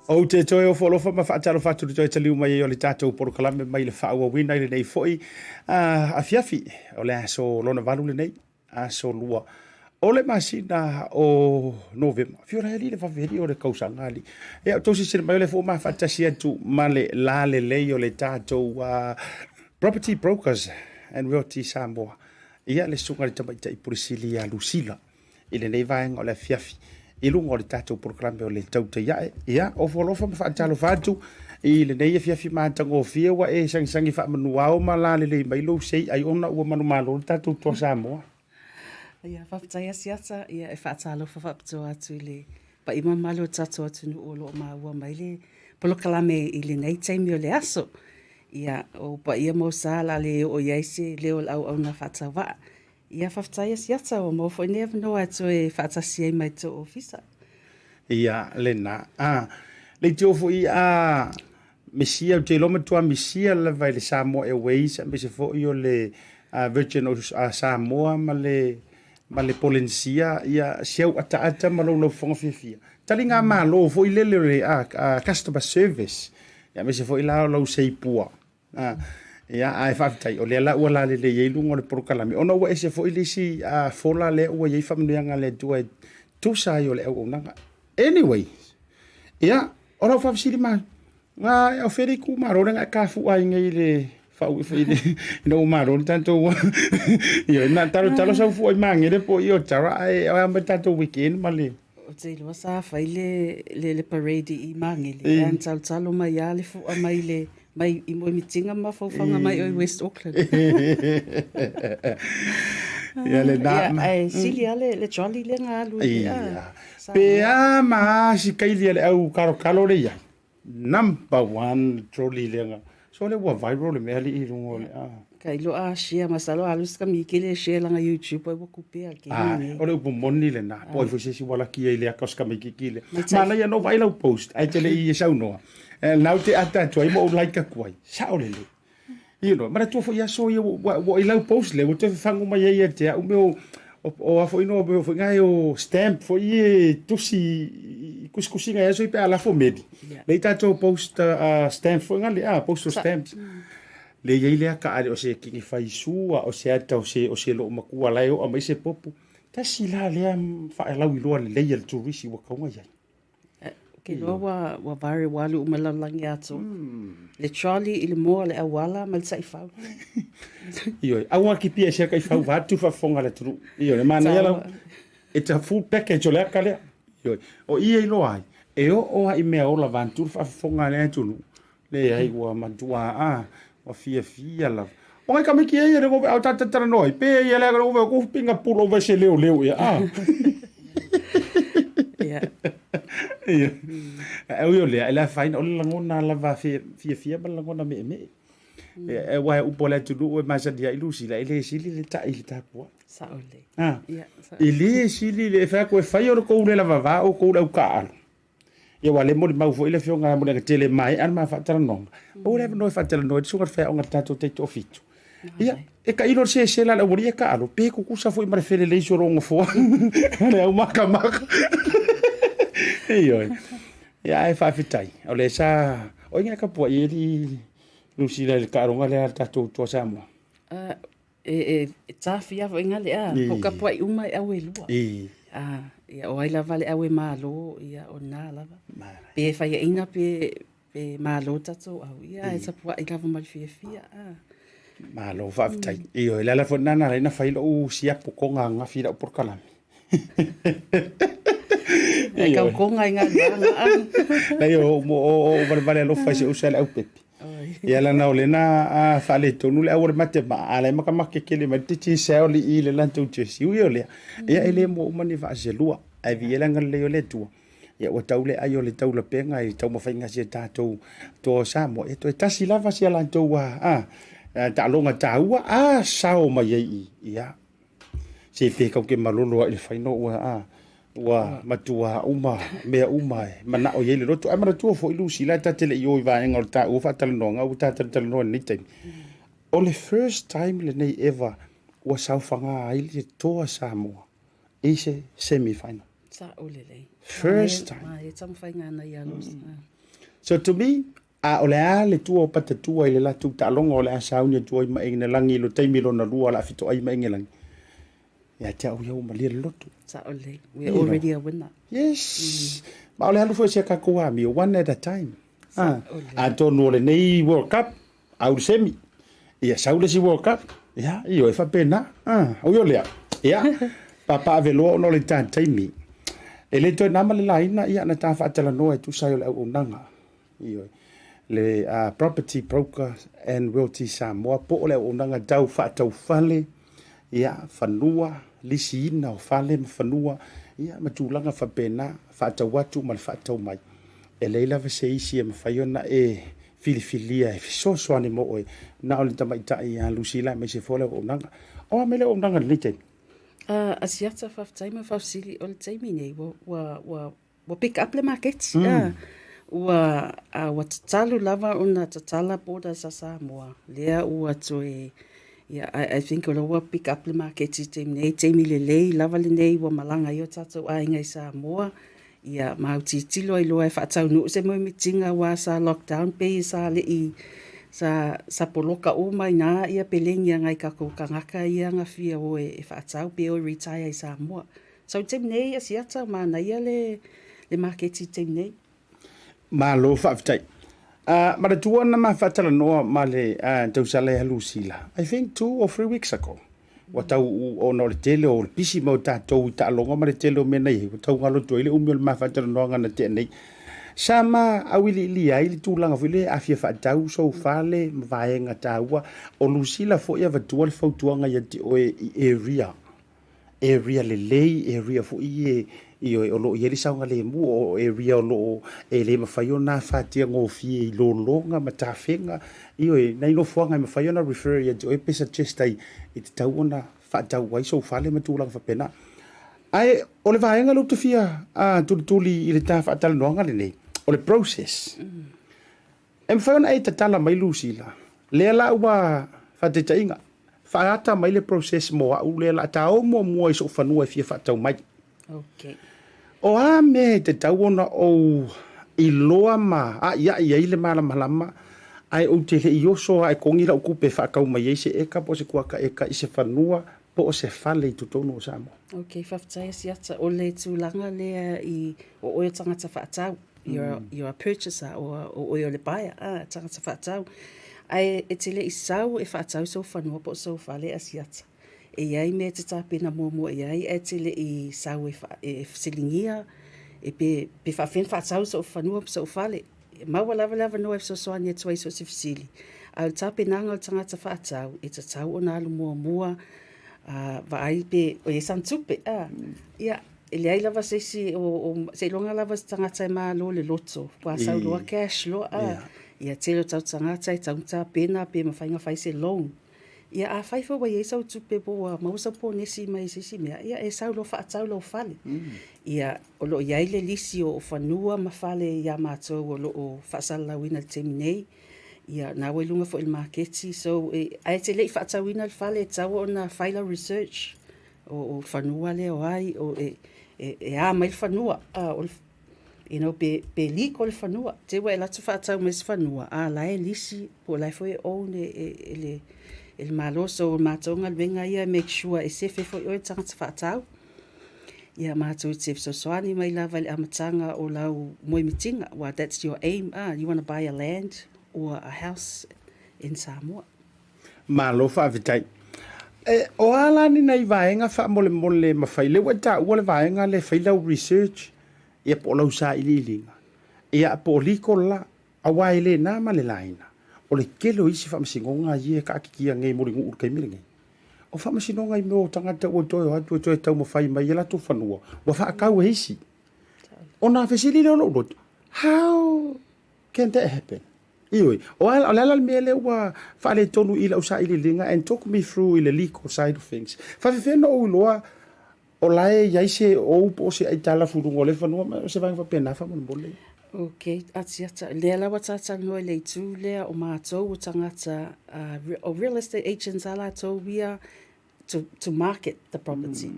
Ou te toe ofo alofa ma faatalofa atu i le toe taliu mai ai o le tatou polokalame mai le faaauauina i lenei foi afiafi o le aso lona valu lenei, aso lua o le masina o Novema. Fio la alii le vave alii o le kausaga alii. Ia o tou silasila mai o lea foi ua ma faatasi atu ma le lalelei o le tatou Property Brokers and Realty Samoa. Ia le susuga i le Tamaitai Pule Sili ia Lusila i lenei vaega o le afiafi i luga o le tatou polokalame o le Tautai Ae. Ia, ofo alofa ma faatalofa atu i lenei afiafi matagofie ua e sagisagi faamanuao ma lalelei mai lou sei ai ona ua manumalo le tatou Toa Samoa. Ia, faafetai Asiata, ia e faatalofa faapitoa atu i le paia mamalu o le tatou atunuu o lo o maua mai le polokalame i lenei taimi o le aso. Ia, o ou paia ma ou sa o le a le oo i ai se leo o le auauna faatauvaa. Ia, faafetai Asiata, ua maua foi lenei avanoa e toe faatasi ai ma tou ofisa. Ia, lena. A, leitio foi a misia, ou te iloa matua misia lava i le Samoa Airways aemaise foi o le Virgin of Samoa ma le ma le Polenisia, ia si au ataata ma lou laufofoga fiafia. Taligamalo foi lele o le customer service, ia aemaise foi la o lau seipua. Ia, ae faafetai, o lea la ua lalelei ai luga o le polokalame, ona ua ese foi le isi fola lea ua i ai faamanuiaga a le Atua e tusa ai o le auaunaga. Anyway, ia, o lau faafesili ma, na o fea le itumalo lea na e kafua ai nei i le fau i le ina ua malo le tatou ia na talo talo sau fua i Magele po i Otara ae a mai tatou weekend ma le. Ou te iloa sa fai le le le parade i Magele e na talotalo mai lava le fua mai le mai i Moemitiga ma mafaufauga mai o i West Auckland. Ia le na. Ia ae sili lava le le trolley lea na alu i le Pe a ma a si kaili a le au kalokalo le i ai. Number one trolley lea na. So le ua viral le mea alii i luga o le a. Ka iloa a share masalo a alu si tamaiti le share lana YouTube ai ua tupe a le kini nei. O le upu moni lena. Po ai foi se isi ua laki ai i le aka o si tamaititi lea. Manaia na ou vaai lau post ae te le i saunoa. Na ou te ata atu ai ma ou like atu ai. Sao lelei. You know, manatua foi aso ia ua ua i lau post lea ua toe fafagu mai ai ia te au mea o o a foi no mea foi ngai o stamp foi e tusi i kusikusiga e aso i pe a lafo meli. Lea i tatou post stamp foi ngale a postal stamps. Le iai lea ka ale o se kini fai sua o se ata o se o se loo matua la e oa mai se popo. Tasi la lea whaalauiloa lelei a le turisi ua kaunga iai. Ou te iloa ua, ua viral, ua alu uma i le lalolagi atoa. Le trolley i le moa o le auala ma le taifau. Ioe, aua kipia e sia taifau vaeatu faafofoga a le atunuu. Ioe, manaia lau, it's a full package o le aka lea. Ioe, o i e iloa ai, e oo lava i mea ola vaeatu le faafofoga a le atunuu. Leai, ua matua a, ua fiafia lava. O ngai tamaiti e ia le ove au tata talanoa ai, pe ia le ove o ku pinga pulo ove se leo leo ia a. Ia. Ia. E ui o lea, e le afaina, o le lagona lava fiafia ma le lagona meemee. E aua e upu a le atunuu e masani ai Lusila, e le sili le ta'i i le tapuai. Sao lelei. A. E le sili le, e fai atu e fai o le tou le lavava o tou le au taaalo. Ia aua o lea e molimau foi le Afioga ia Muliagatele e maea le ma faatalanoaga. Maua le avanoa e faatalanoa ai le susuga i le faiaoga i le tatou taitoafitu. Ia, e tailo le sesela a le aualii e taalo, pe tutusa foi ma le felelei o lou nofoa le au makamaka. Ioe. Ia ae faafetai, o lea sa, o ai na e tapuai ai alii Lusila i le taaloga lea a le tatou Toa Samoa? E tafia foi ngale a po kapuaʻi uma e ʻau e lua. A ia o ai lava le ʻau e malo ia o na lava. Pe faiaʻina pe pe malo tatou ʻau ia e tapuaʻi lava ma le fiafia a. Malo faafetai. Ioe, o le ala foi lena na ala ai ona fai lou siapo koga ananafi i lau polokalame. E kau koga i galuega a. Leai o ou valevale alofa i si ou uso ia Leaupepe. Ia lana o lea na faaletonu le au o le mate maa, a la e makamake tele mai le Digicel i le latou jersey. Ui o lea, ia e le mua uma ni vaa se lua, ae viia le agalelei o le Atua. Ia ua tau le ai o le taulapega i taumafaiga a si a tatou toa o Samoa. Ia toe tasi lava si a latou taaloga taua a sao mai ai i i, ia. Se pe kau ke malolo ai le faino ua a ua matua uma mea uma e manao i ai le loto. Ae manatua foi Lusila ta te le i o i vaega o le taua faatalanoaga ua ta talatalanoa i lenei taimi. O le first time lenei ever ua saofaga ai le toa Samoa i se semi final. Sao lelei. First time. Ma e taumafaiga ana ia Lucy. So to me, a o le a le tua o patatua i le latou taaloga o le a sauni atu ai ma Engelagi i lo taimi lona lua o le a fetoai ma Engelagi, ia te au ia ua malie le loto. Sao lelei. We are already a winner. Yes. Ma o le alu foi o si a tatou amio, one at a time. Ah, atonu o lenei World Cup, au le semi. Ia, sau le isi World Cup. Ia, ioe, e faapena. Ah, ui o lea. Ia, papaaveloa ona o le ta taimi. E le toe na ma le laina, ia, na ta faatalanoa e tusa ai o le auaunaga. Ioe. Le Property Broker and Realty Samoa, po o le auaunaga tau faataufale, ia, fanua, lisiina o fale ma fanua, ia, ma tulaga faapena, faatau atu ma le faatau mai. E leai lava se isi e mafai ona e filifilia e fesoasoani mo oe, na o le tamaitai ia Lusila aemaise foi o le auaunaga. O a mea le auaunaga i lenei taimi? Asiata, faafetai mo le faafesili. O le taimi nei, ua, ua, ua Ua pick up le maketi, mm. Ua, ua tatalu lava ona tatala borders a Samoa. Lea ua toe, yeah, I think o lea ua pick up le maketi i taimi nei, taimi lelei lava lenei ua malaga ai o tatou aiga i Samoa. Ia, ma au tilotilo ai loa e faataunuu se moemitiga aua sa lockdown pei sa le'i, sa, sa poloka uma ina ia pelegi a nai tatou tagata ia na fia o e faatau pe o e retire i Samoa. So i taimi nei a siata manaia le le maketi i taimi nei. Malo faafetai. Manatua na ma faatalanoa ma le tausala ia Lusila, I think 2 or 3 weeks ago. Ua tau ona o le tele o le pisi mai o tatou i taaloga ma le tele o mea na i ai, ua tau galo atu ai le umi o le ma faatalanoaga na tea nei. Sa ma auiliili ai le tulaga foi lea a fia faatau sou fale ma vaega taua. O Lusila foi e avatua le fautuaga ia te oe i area area lelei, area foi e, ioe, o lo o i ai le saogalemu, o area o lo o e le mafai ona afatia gofie i lologa ma tafega, ioe, nai nofoaga e mafai ona refer ia te oe pe suggest ai e tatau ona faatau ai sou fale ma tulaga faapena. Ae o le vaega lea ou te fia tulituli i le ta faatalanoaga lenei, o le process. E mafai ona e tatala mai Lusila, lea la ua faataitaiga, faaata mai le process mo au lea la ta o muamua i sou fanua e fia faatau mai. Okay. O a mea e tatau ona ou iloa ma a'ia'i ai le malamalama ae ou te le i oso a e kogi la'u tupe e faatau mai ai se eka po o se kuata eka i se fanua po o se fale i totonu o Samoa? Okay, faafetai Asiata. O le tulaga lea i o oe o tagata faatau. You're, you're a purchaser or o oe o le buyer, ah, tagata faatau. Ae e te le i sau e faatau sou fanua po o sou fale Asiata. E i ai mea e te tapena muamua i ai ae te le i sau e, fa, e fesiligia e pe, pe faafefea ona faatau sou fanua po sou fale. E maua lava le avanoa e fesoasoani atu ai i so o se fesili. A o le tapenaga o le tagata faatau, e tatau ona alu muamua vaai pe o i ai sana tupe. Ia, e leai lava se isi, o, o, seiloga lava se tagata e malo le loto, ua sau loa cash loa, ia tele o tau tagata e tatau ona tapena pe mafai ona fai se loan. Ia afai foi ua i ai sau tupe po ua maua sau ponesi mai se isi mea, ia e sau loa faatau lou fale. Ia, o lo o i ai le lisi o fanua ma fale ia matou o lo o faasalalauina i le taimi nei. Ia, na ua i luga foi i le maketi. So, e, ae te le i faatauina le fale, e tatau ona fai lau research o, o fanua lea o ai, o e, e, e a mai le fanua, a, o le, you know, pe, pe legal le fanua. Te ua e alu atu faatau mai se fanua, a la e lisi, po o la e foi e own e, e, e le, e le Malo. So, o matou galuega ia e make sure e sefe foi oe le tagata faatau. Ia matou te fesoasoani mai lava i le amataga o lau moemitiga, aua that's your aim, ah, you want to buy a land or a house in Samoa. Malo faafetai. E, o a la ni nai vaega faamolemole mafai, lea ua e taua le vaega lea e fai lau research, ia po o lau sailiiliga, ia po o legal la, aua e le na ma le laina, o le tele o isi faamasinoga ia e taatitia nei mo le nuu i le taimi lenei. O faamasinoga i mea o tagata ua toe o atu e toe taumafai mai i a latou fanua, ua faatau e isi. Ona fesili lea o lou loto, how can that happen? Ioe, o a, o le a la le mea lea ua faaletonu i lau sailiiliga and talk me through i le legal side of things. Faafefea ona ou iloa o la e i ai se ou po o se aitalafu i luga o lea fanua ma o se vaega faapena faamolemole. Ok, atiata, lea la ua talanoa i le itu lea o matou o tagata, o real estate agents a latou ia to market the property.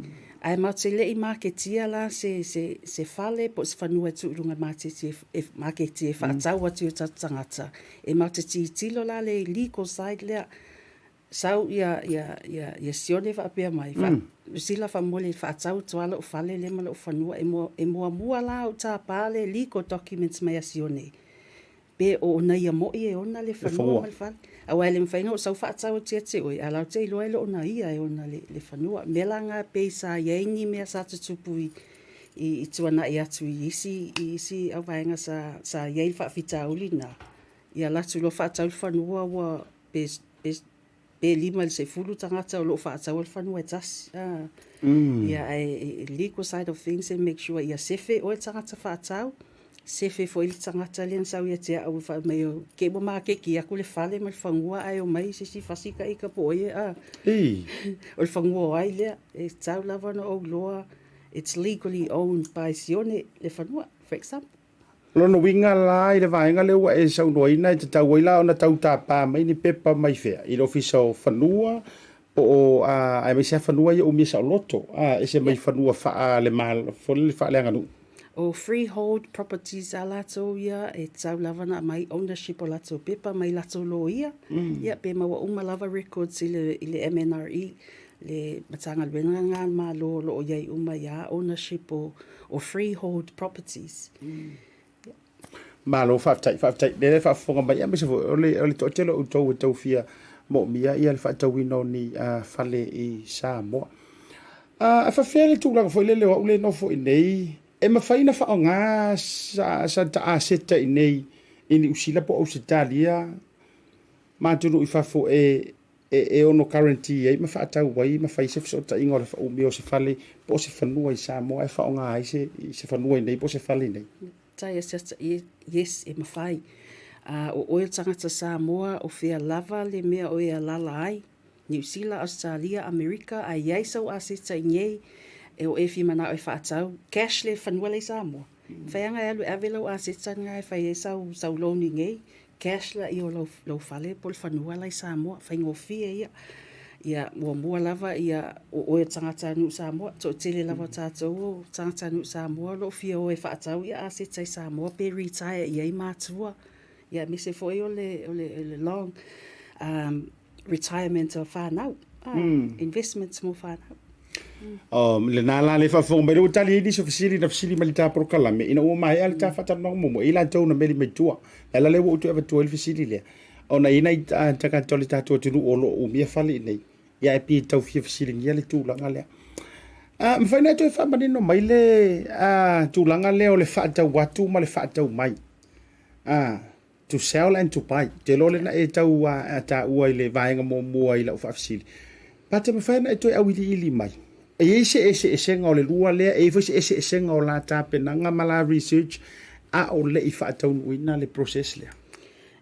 Ae matou te le i maketia la se, se, se fale po o se fanua e tuu i luga i le maketi e, e, maketi e faatau atu i o tatou tagata. E matou te tilotilo la le legal side lea, sau ia, ia, ia, ia Sione faapea mai, fa, Lusila faamolemole faatau atu lava lou fale lea ma lou fanua. E, mua, e muamua la ou tapa le legal documents mai ia Sione Pe o ona ia mo'i e ona le fanua ma le fale. Aua e le mafai ona ou sau faatau atu ia te oe, a o la ou te iloa e le o ona ia e ona le fanua. O mea la na pei sa i ai ni mea sa tutupu i i tuanai atu i isi i isi auvaega sa sa i ai le faafitauli lena, ia alu atu loa faatau le fanua ua pe pe pe 5 i le 10 tagata o lo o faataua le fanua e tasi. Ah. Ia, ae legal side of things e make sure ia sefe oe le tagata faatau, sefe foi le tagata lea na sau ia te au fai mai o ke ua makeki aku le fale ma le fanua ae omai se isi fasi ka ika po o ai ah. Ei. O le fanua o ai lea, e tatau lava ona ou iloa it's legally owned by Sione le fanua, for example. O lona uiga la i le vaega lea ua e saunoaina e tatau ai la ona tau tapa mai ni pepa mai fea? I le Ofisa o Fanua po o aemaise lava fanua ia umia saoloto, a ese mai fanua faale-Malo, foi lele faaleaganuu. O freehold properties a latou ia e tatau lava ona aumai ownership o latou pepa mai latou loia, ia pe maua uma lava records i le i le MNRE, le Matagaluega lena a le Malo o lo o i ai uma ia ownership o o freehold properties. Malo, faafetai, faafetai. Lea e faafofoga mai, aemaise foi o le, o le toatele o outou e tau fia moomia ia le faatauina o ni fale i Samoa. A faafefea le tulaga foi lele o au lea e nofo i inei, e mafai ona faaaoga sa, sa ta aseta i inei i Niu Sila po o Ausetalia ma atunuu i fafo e, e ono guarantee ai ma faatau ai ma fai se fesootaiga o le faaumia o se fale po o se fanua i Samoa e faaaoga ai se, se fanua i nei po o se fale i nei. Tai a siata, yes, e mafai. O oe o le tagata Samoa, o fea lava le mea o e alala ai, Niu Sila, Ausetalia, Amerika, a i ai sau aseta i nei, e o e fia manao e faatau, cash le fanua la i Samoa. Mafai lava ona e alu e ave lau aseta lena e fai ai sau, sau loan i nei, cash laia o lou fale po o le fanua la i Samoa, faigofie ia. Ia, muamua lava ia o oe o le tagatanuu Samoa, toatele lava o tatou o tagatanuu Samoa o lo o fia o e faatau ia aseta i Samoa pe retire i ai matua, ia aemaise foi o le, o le, o le long retirement o fanau, investments mo fanau. Oh, lena la le faafofoga mai, lea ua tali ai nisi o fesili na fesili mai i le ta polokalame, ina ua maea le ta faatalanoaga muamua, e i ai latou na meli mai tua. Le ala lea ua ou toe avatua ai le fesili lea, ona e i ai nai tagata o le tatou atunuu o lo o umia fale i inei, ia ae pei e tau fia fesiligia le tulaga lea. Mafai ona e toe faamanino mai le tulaga lea o le faatau atu ma le faatau mai. To sell and to buy. Ou te iloa lea na e tau taua i le vaega muamua i lau faafesili. Pa te mafai ona e toe auiliili mai. E i ai se eseesega o le lua lea, e i ai foi se eseesega o la tapenaga ma la research a o le i faataunuuina le process lea.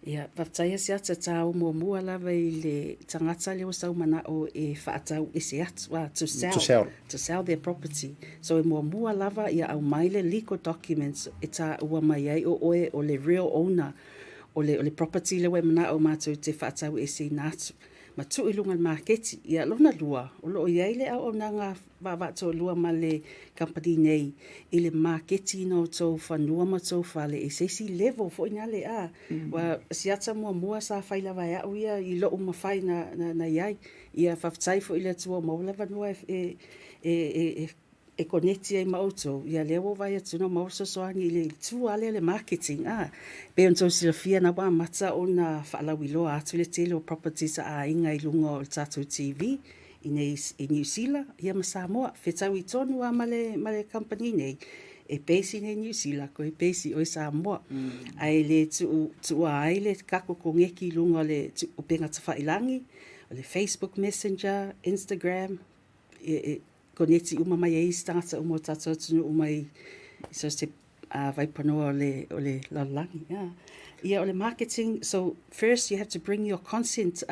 Ia, faafetai lava Siata, tau muamua lava i le tagata lea ua sau manao e faatau ese atu, to sell, to sell, to sell their property. So e muamua lava ia aumai le legal documents e taua mai ai o oe o le real owner o le, o le property lea ua e manao matou te faatau eseina atu ma tuu i luga i le maketi. Ia lona lua, o lo o i ai le auaunaga vaavaatoalua ma le kamupani nei i le maketiina o tou fanua ma tou fale i se isi level foi nale a. Ua siata muamua sa fai lava e au ia i lou mafai na, na, na i ai. Ia faafetai foi i le Atua ua maua le avanoa e, e, e, e koneti ai ma outou, ia lea ua ou vaai atu na maua fesoasoani i le itu lava lea o le marketing. A, pei ona outou silafia na ua amata ona faalauiloa atu le tele o properties a aiga i luga o le tatou TV i nei i Niu Sila ia ma Samoa. Fetaui tonu lava ma le, ma le kamupani nei, e base i nei Niu Sila, koe base i o i Samoa. Ae le tuu, tuua ai le kako koneki i luga o le upega tafailagi, o le Facebook Messenger, Instagram, e, e koneti uma mai ai isi tagata uma o tatou atunuu mai i so se vaipanoa o le, o le lalolagi. Yeah. Ia, o le marketing, so first you have to bring your consent.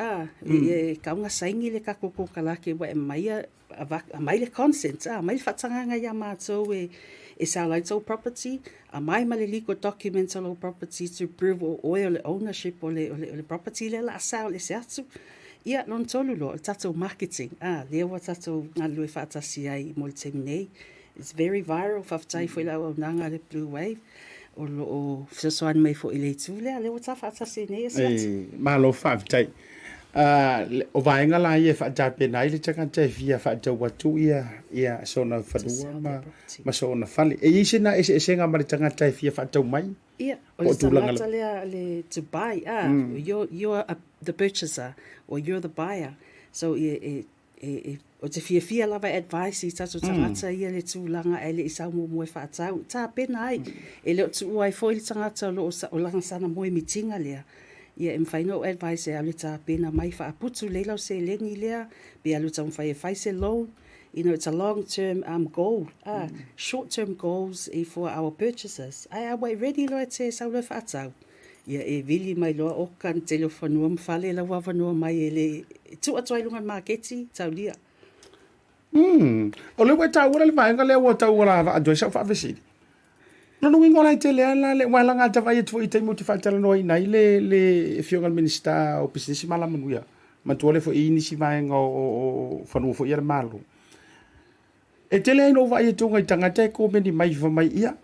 E kaunga saini le kako kokalake wa e maia, aumai le consent, aumai le faatagaga iā matou e, e sell ai tou property, aumai ma le legal documents o lou property to prove o oe o le ownership o le, o le, o le property lea o le a sell ese atu. Ia, lona tolu loa, o le tatou marketing, ā, lea ua tatou galulue faatasi ai mo le taimi nei. It's very viral, faafetai foi i le auaunaga a le Blue Wave o lo o fesoasoani mai foi i le itu lea, lea ua ta faatasi ai nei Asiata. Malo faafetai. O vaega la ia e faatapena ai le tagata e fia faatau atu ia ia sona fanua ma ma sona fale. E i ai sina eseesega ma le tagata e fia faatau mai? Ia, o le tagata lea le to buy, ah, you're, you're a, the purchaser or you're the buyer. So e, e, e, e, o te fiafia lava e advice i tatou tagata ia le tulaga ae le i sau muamua e faatau, tapena ai. E le o tuua ai foi le tagata o lo o, o lana sana moemitiga lea. Ia e mafai ona ou advice e alu e tapena mai, faaputu lelei lau seleni lea, pe alu e taumafai e fai se loan. You know, it's a long term goal, short term goals i for our purchasers. Ae a ua e ready loa e te sau loa e faatau, ia e vili mai loa oka ni tele o fanua ma fale lau avanoa mai e le e tuu atu ai i luga o le maketi, taulia. O lea ua e taua la le vaega lea ua tau ua avatu ai sau faafesili. Lona uiga o la e tele lava la le, aua e laga ata vaai atu foi i taimi ou te faatalanoaina ai le le Afioga i le Minisita o Pisinisi ma Alamanuia, manatua lea foi e i ai nisi vaega o fanua foi ia a le Malo. E tele lava ina ou vaai atu i tagata e komeni mai fai mai, ia,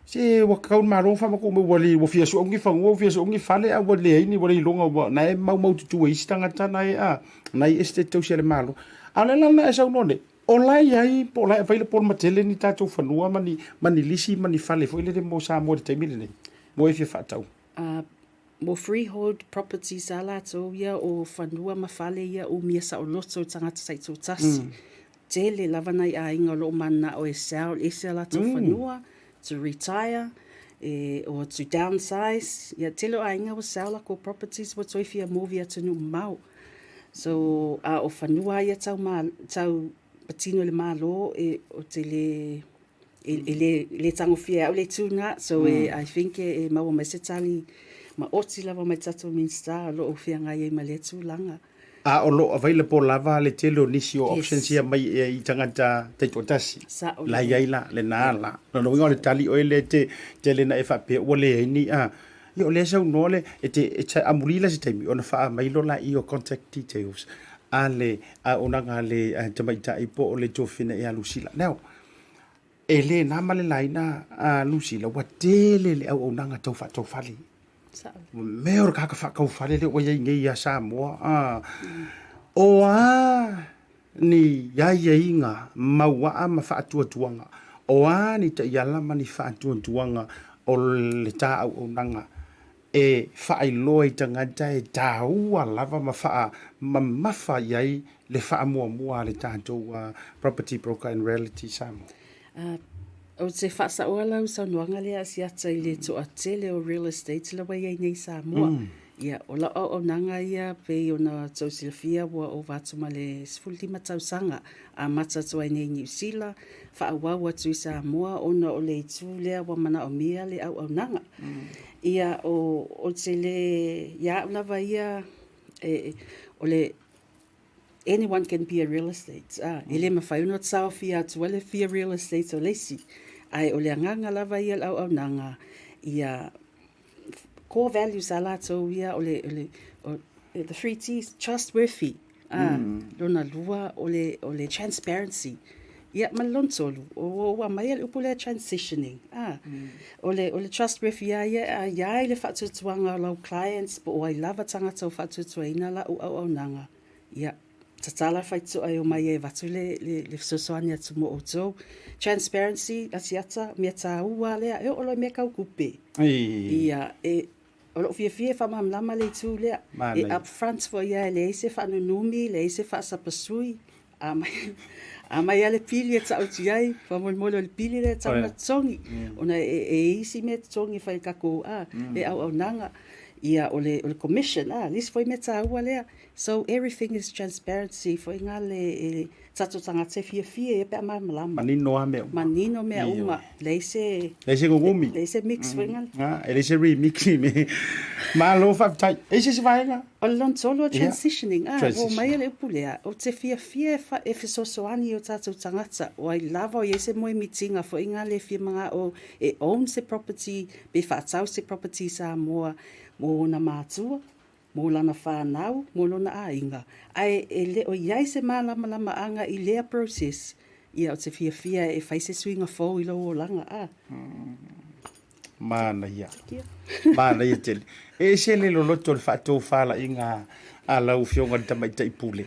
se ua tatau le Malo ona faamatuu mai ua le ua fia sue ni fanua, ua fia sue ni fale ae ua leai ni ua le iloga ua na e maumaututu e isi tagata na e a, na i estate tausi a le Malo. A o le ala lena e saunoa nei, o la e i ai po o la e available ma tele ni tatou fanua ma ni ma ni lisi ma ni fale foi lele mo Samoa i le taimi lenei, mo e fia faatau. Mo freehold properties a latou ia o fanua ma fale ia umia saoloto i tagata taitoatasi. Tele lava nai aiga o lo o mananao e sell ese a latou fanua to retire e or to downsize. Ia tele o aiga ua sell lakou properties ua toe fia move i atunuu mamao. So a o fanua ia tau ma tau patino i le Malo e o te le e le, le tagofia e au le itu na. So e, I think e, e maua mai se tali maoti lava mai tatou Minista o lo o feagai ai ma lea tulaga. A o lo o available lava le tele o nisi o options ia mai i tagata taitoatasi. Sao La i ai la, lena la. Lona uiga o le tali oe lea e te tele na e faapea ua leai ni a. Ia o lea e saunoa le, e te, e te amuli la se taimi ona faamai loa laia o contact details a le auaunaga a le tamaitai po o le tuafafine ia Lusila. Now, E le na ma le laina a Lusila, ua tele le auaunaga tau faataufale. Ua mea o le tagata faataufale lea ua i ai nei ia Samoa. A, o a ni aiaiga mauaa ma faatuatuaga, o a ni taiala ma ni faatuatuaga o le ta auaunaga e faailoa i tagata e taua lava ma faamamafa i ai le faamuamua a le tatou Property Broker and Realty Samoa. Ou te faasaoa lau saunoaga lea Asiata i le toatele o real estate la ua i ai nei i Samoa. Ia, o lau auaunaga ia pei ona tou silafia ua ova atu ma le 15 tausaga amata atu ai nei i Niu Sila, faaauau atu i Samoa ona o le itu lea ua manaomia le auaunaga. Ia, o, ou te le, ia au lava ia, e, o le, anyone can be a real estate. Ah, e le mawhai ona taofia atu ai le fia real estate o le isi. Ae o le agaga lava ia o le auaunaga, ia core values a latou ia o le, o le, o, the three T's, trustworthy, ah, lona lua o le, o le transparency. Ia, ma le lona tolu, ua, ua aumai le upu lea transitioning. Ah, o le, o le trustworthy a ia, a i ai le faatuatuaga o lau clients po o ai lava tagata o faatuatuaina lau auaunaga, ia, tatala faitotoa e omai ai e avatu le, le, le fesoasoani atu mo outou. Transparency, Asiata, mea taua lea, e oo loa i mea tau tupe. Ia, e, o lou fiafia e faamalamalama le itu lea. E upfront foi ia, e leai se faanunumi, leai se faasapasui. A mai, a mai lava le pili e taoto ai, faamolemole o le pili lea e tatau ona totogi. Ona e, e i ai isi mea e totogi e fai i le tatou a, le auaunaga. Ia, o le, o le commission, a, le isi foi mea taua lea. So everything is transparency foi na le e tatou tagata e fiafia ia pe a malamalama. Manino lava mea uma. Manino mea uma. Leai se Leai se gugumi. Leai se mix foi na. Ah, e leai se remix me. Malo faafetai. E se isi vaega? O le lona tolu o transitioning. Ah, ua omai le upu lea, ou te fiafia e fa e fesoasoani i o tatou tagata, o ai lava o i ai se moemitiga foi na le fia manao e own se property pe faatau se property i Samoa mo ona matua. mo lana fanau, mo lona aiga, ae e le o i ai se malamalamaaga i lea process, ia ou te fiafia e fai se suiga fou i lou olaga, a. Manaia. Manaia tele. E ese le loloto o le faatofalaiga a lau Afioga i le Tamaitai Pule.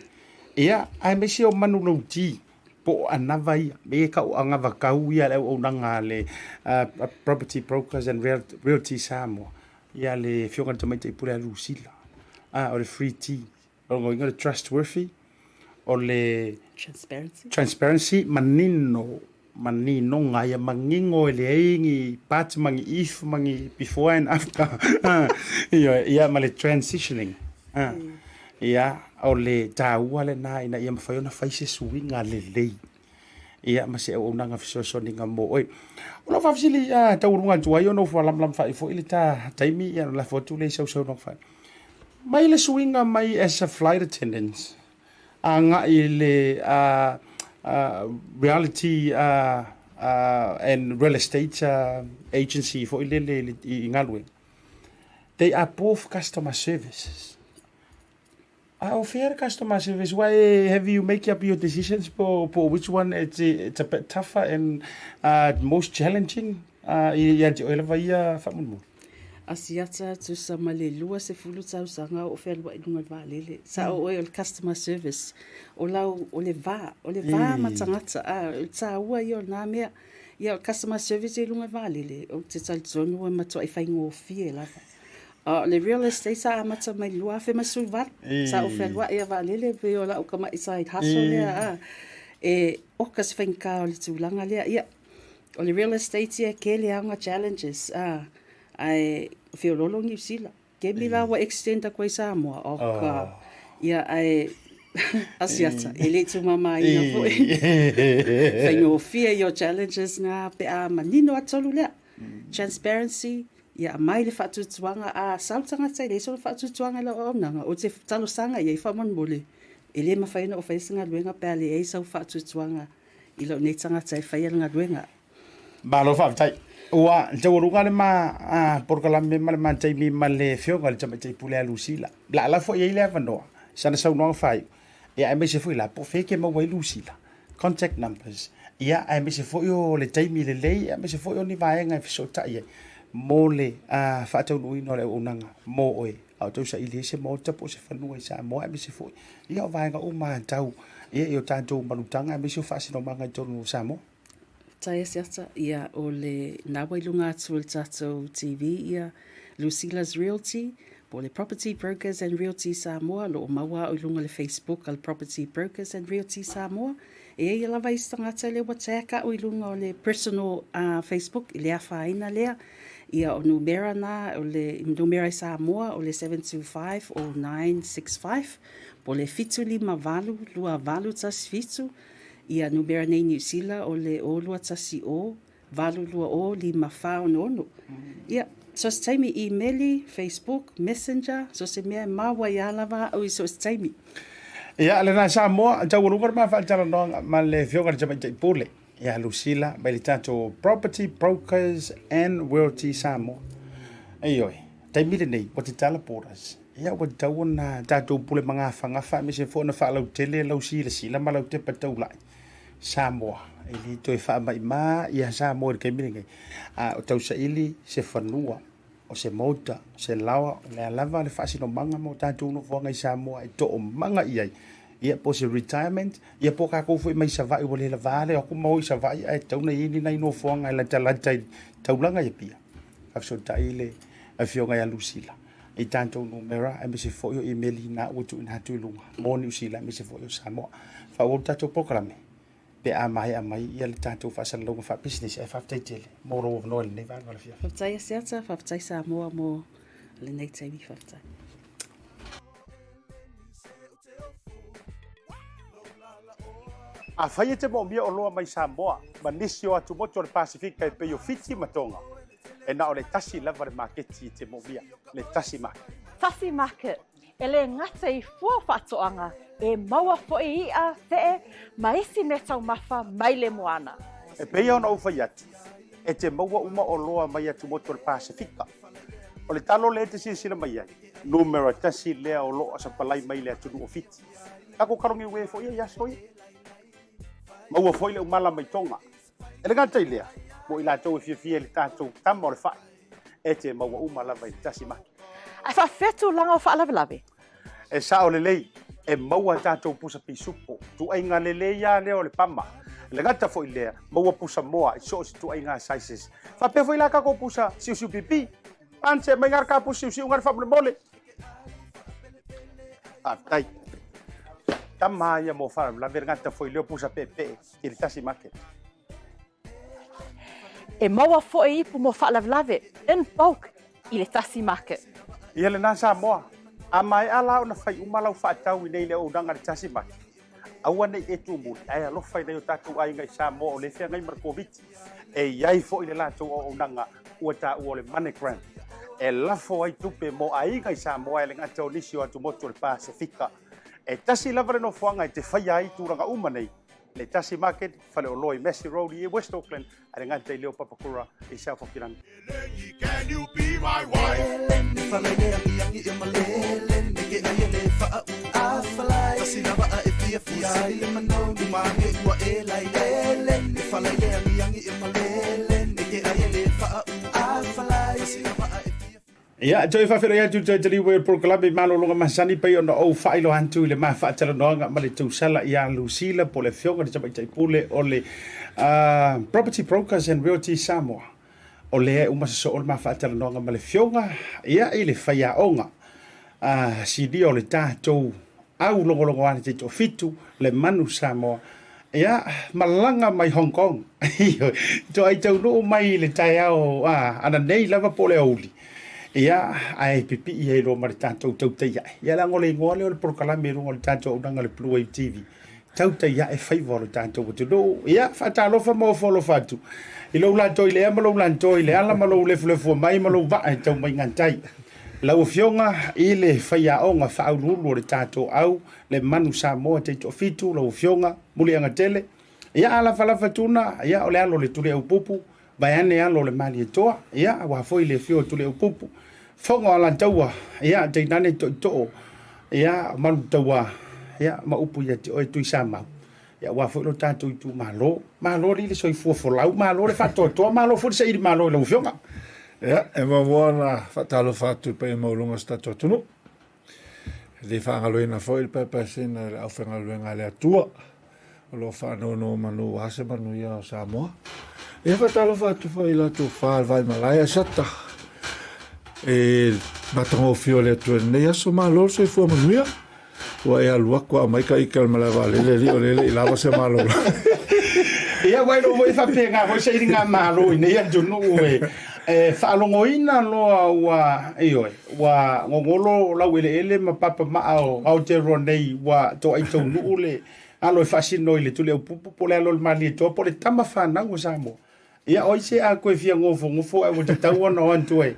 Ia, aemaise o manulauti po o anava ia, me e kau anavatau ia le auaunaga a le Property Brokers and Realty Samoa, ia le Afioga i le Tamaitai Pule a Lusila. O le free tea, o lona uiga o le trustworthy, o le Transparency. Transparency, manino, maninoga ia manino e leai ni but ma ni if ma ni before and after. Ioe, ia ma le transitioning. Ia, o le taua lena ina ia mafai ona fai se suiga lelei. Ia, ma se auaunaga fesoasoaniga mo oe. O lau faafesili ia taualuga atu ai ona ua faalamalama foi le ta taimi, ia ona lafo atu lea i sau saunoaga faaiu. Mai le suiga mai as a flight attendant agai i le reality and real estate agency foi lele i galuega, they are both customer services. A o fea le customer service? Why have you make up your decisions po, po which one it's, it's a bit tougher and most challenging ia te oe lava ia faamolemole? Asiata tusa ma le 20 tausaga o fealuai i luga o le vaalele. Sao oe o le customer service, o lau, o le va, o le va ma tagata, a, o le taua ia o lena mea. Ia, o le customer service i luga o le vaalele, ou te talitonu e matuai faigofie lava. A o le real estate sa amata mai i le 2018, sa ou fealuai a vaalele, pei o lau tamai side hustle lea, a. E oka se faigata o le tulaga lea. Ia, o le real estate ia e tele lava ona challenges, a, ae feoloolo Niu Sila. Kemi la ua extend atu ai Samoa, oka. Ia, ae Asiata, e le tumamaina foi. Faigofie ia o challenges na pe a manino atu lea. Transparency, ia aumai le faatuatuaga, a sau le tagata e leai sona faatuatuaga i lau auaunaga, ou te talosaga i ai faamolemole, e le mafai ona ou faia se galuega pe a leai sau faatuatuaga i lou nei tagata e faia le galuega. Malo faafetai. Ua taualuga le ma polokalame ma le ma taimi ma le Afioga i le Tamaitai Pule a Lusila. La ala foi i ai le avanoa, sana saunoaga faaiu, ia aemaise foi la po o fea e te maua ai Lusila, contact numbers, ia aemaise foi o le taimi lelei, aemaise foi o ni vaega e fesootai ai mo le faataunuuina o le auaunaga mo oe a o tausaili ai se maota po o se fanua i Samoa, aemaise foi ia o vaega uma tau ia i o tatou malutaga aemaise o faasinomaga i totonu o Samoa. Faafetai Asiata, ia o le na ua i luga atu o le tatou TV ia Lucila's Realty po o le Property Brokers and Realty Samoa, lo o maua au i luga o le Facebook a le Property Brokers and Realty Samoa. E i ai lava isi tagata lea ua tag au i luga o le personal Facebook i le afaina lea. Ia o numera na, o le numera i Samoa o le 725 0965 po o le 758 2817. Ia numera nei Niu Sila o le 0210 820 546. Ia, so o se taimi imeli, Facebook, Messenger, so o se mea e maua ai lava au i so o se taimi. Ia, lena Samoa, taualuga le ma faatalanoaga ma le Afioga i le Tamaitai Pule ia Lucila mai le tatou Property Brokers and Realty Samoa. Ioe, taimi lenei, ua tatala borders. Ia, ua tatau ona tatou pule magafagafa aemaise foi ona faalautele lau silasila ma lau tepa taulai Samoa. E le toe faamaima ia Samoa i le taimi lenei. A o tausaili se fanua, o se maota, o se laoa, o le a lava le faasinomaga mo tatou nofoaga i Samoa e toomaga i ai. Ia, po o se retirement, ia po o tatou foi mai Savaii ua le lava le o atu ma o i Savaii ae tatau ona i ai ni nai nofoaga e latalata i taulaga i Apia. Faafesootai le Afioga ia Lusila i tatou numera aemaise foi o imeli na ua tuuina atu i luga mo Niu Sila aemaise foi o Samoa. Faaauau le tatou polokalame pe a maea mai ia le tatou faasalalauga faapisinisi ae faafetai tele mo lou avanoa i lenei vaega o le afiafi. Faafetai Asiata, faafetai Samoa mo lenei taimi, faafetai. Afai e te moomia oloa mai Samoa ma nisi o atumotu o le Pasefika e pei o Fiti ma Tonga, e na o le tasi lava le maketi e te moomia, le Tasi Market. Tasi Market, e le gata i fua faatoaga, e maua foi i'a, fe'e, ma isi meataumafa mai le moana. E pei ona ou fai atu, e te maua uma oloa mai atumotu o le Pasefika. O le talo lea e te silasila mai ai. Numera tasi lea o lo o sapalai mai le atunuu o Fiti. Tatou kalogi uē foi ia i aso ia. Maua foi le umala mai Toga. E le gata i lea, mo i latou e fiafia i le tatou tama o le fai, e te maua uma lava i le tasi market. Ae faafefea tulaga o faalavelave? E sao lelei, e maua tatou pusa pisupo, tuaiga lelei a lea o le pama. E le gata foi i lea, maua pusa moa i so o se tuaiga sizes. Faapea foi la tatou pusa siusiu pipi. Anse mai ngā ka pusa siusiu ngā faamolemole. Faafetai. Tama ia mo faalavelave le gata foi lea o pusa peepee i le tasi market. E maua foi ipu mo faalavelave in bulk i le tasi market. Ia lena Samoa, a maea la ona fai uma lau faatau i nei le auaunaga i le tasi market, aua ne i e tumuli ae alofa i nai o tatou aiga i Samoa o lea e feagai ma le Koviti. E i ai foi le latou auaunaga ua taua o le MoneyGram e lafo ai tupe mo aiga i Samoa e le gata o nisi o atumotu o le Pasefika. E tasi lava le nofoaga e te faia ai tulaga uma nei, le tasi market, faleoloa i Massey Road i West Auckland, a le gata i leo Papakura i South Auckland. Ia, toe faafeiloai atu i le taliu e polokalame i malologa masani pei ona ou faailoa atu i le ma faatalanoaga ma le tausala ia Lucila po o le afioga i le Tamaitai Pule o le Property Brokers and Realty Samoa. O lea e uma sosoo le ma faatalanoaga ma le afioga ia i le faiaoga sinia o le tatou au logologoa le taitoafitu le Manu Samoa ia malaga mai Hong Kong toai taunuu mai i le taeao ananei lava po o le aoauli ia ae pipii ai loa ma le tatou tautai ae ia leaga o le igoa lea o le polokalame i luga o le tatou auaunaga o le Blue Wave TV tautai ae faiva o le tatou atunuu ia faatalofa ma ofo alofa atu i lou lato i le ea ma lou lato i le ala ma lou lefulefua mai ma lou vaa e tau mai gatai Lau Afioga i le Faiaoga Faauluulu o le tatou au, le Manu Samoa Taitoafitu, lau Afioga Muliagatele, ia a lafalafa tuna, ia o le alo o le Tuliaupupu, vaeane alo o le Malietoa, ia aua foi le afio o Tuliaupupu, Fofoga o Alataua, ia tainane Toitoo, ia Malutaua, ia ma upu ia te oe Tuisamau. Ia aua foi lo tatou itumalo. Malo alii le soifua folau, malo le faatoatoa, malo foi le saili malo i lau Afioga. Ia, e muamua ona faatalofa atu i le paia maualuga o si tatou atunuu. E le faagaloina foi le paepaesina i le aufaigaluega a le Atua o lo o faanonomanu aua se manuia o Samoa. Ia faatalofa atu foi i la outou fa le vaimalae a Sata e matagofie o le Atua i lenei aso. Malo le soifua manuia. Ua e alu atu aumai ka ika o le malae vaalele alii o lea e le i lava se malolo. Ia ua iloa foi faapena foi sailiga malo i nei atunuu e e faalogoina loa ua ioe ua gogolo laueleele ma papamaa o Aotearoa nei ua toai taunuu le alo e faasino i le Tuliaupupu po o le alo o le Malietoa po o le tama fanau a Samoa. Ia o ai se a koe fia gofogofo ae ua tatau ona o atu e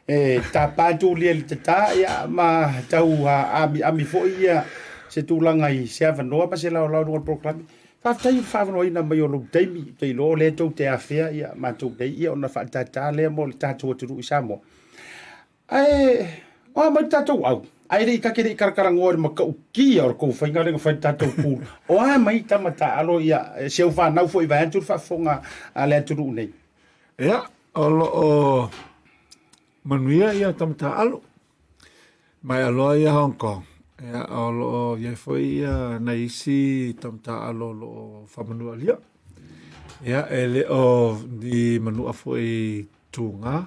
e tapa tulia i le tata ia ma tau amiami foi ia se tulaga i se avanoa ma se laolao i luga o le polokalame. Faafetai i le faaavanoaina mai o lou taimi, ou te iloa o lea tou te afea ia matou nei ia ona faatatā lea mo le tatou atunuu i Samoa. Ae o a mai le tatou au, ae le i ta te le i talatalanoa i le matautia o le tou faiga lea na fai i le tatou pool. O a mai tama taaalo ia si au fanau foi vaeatu le faafofoga a le atunuu nei. Ia, o lo o manuia ia tama taaalo. Maea loa ia Hong Kong. Ia, o lo o i ai foi ia nai isi tama taaalo o lo o faamanualia. Ia, e le o ni manua foi tuga.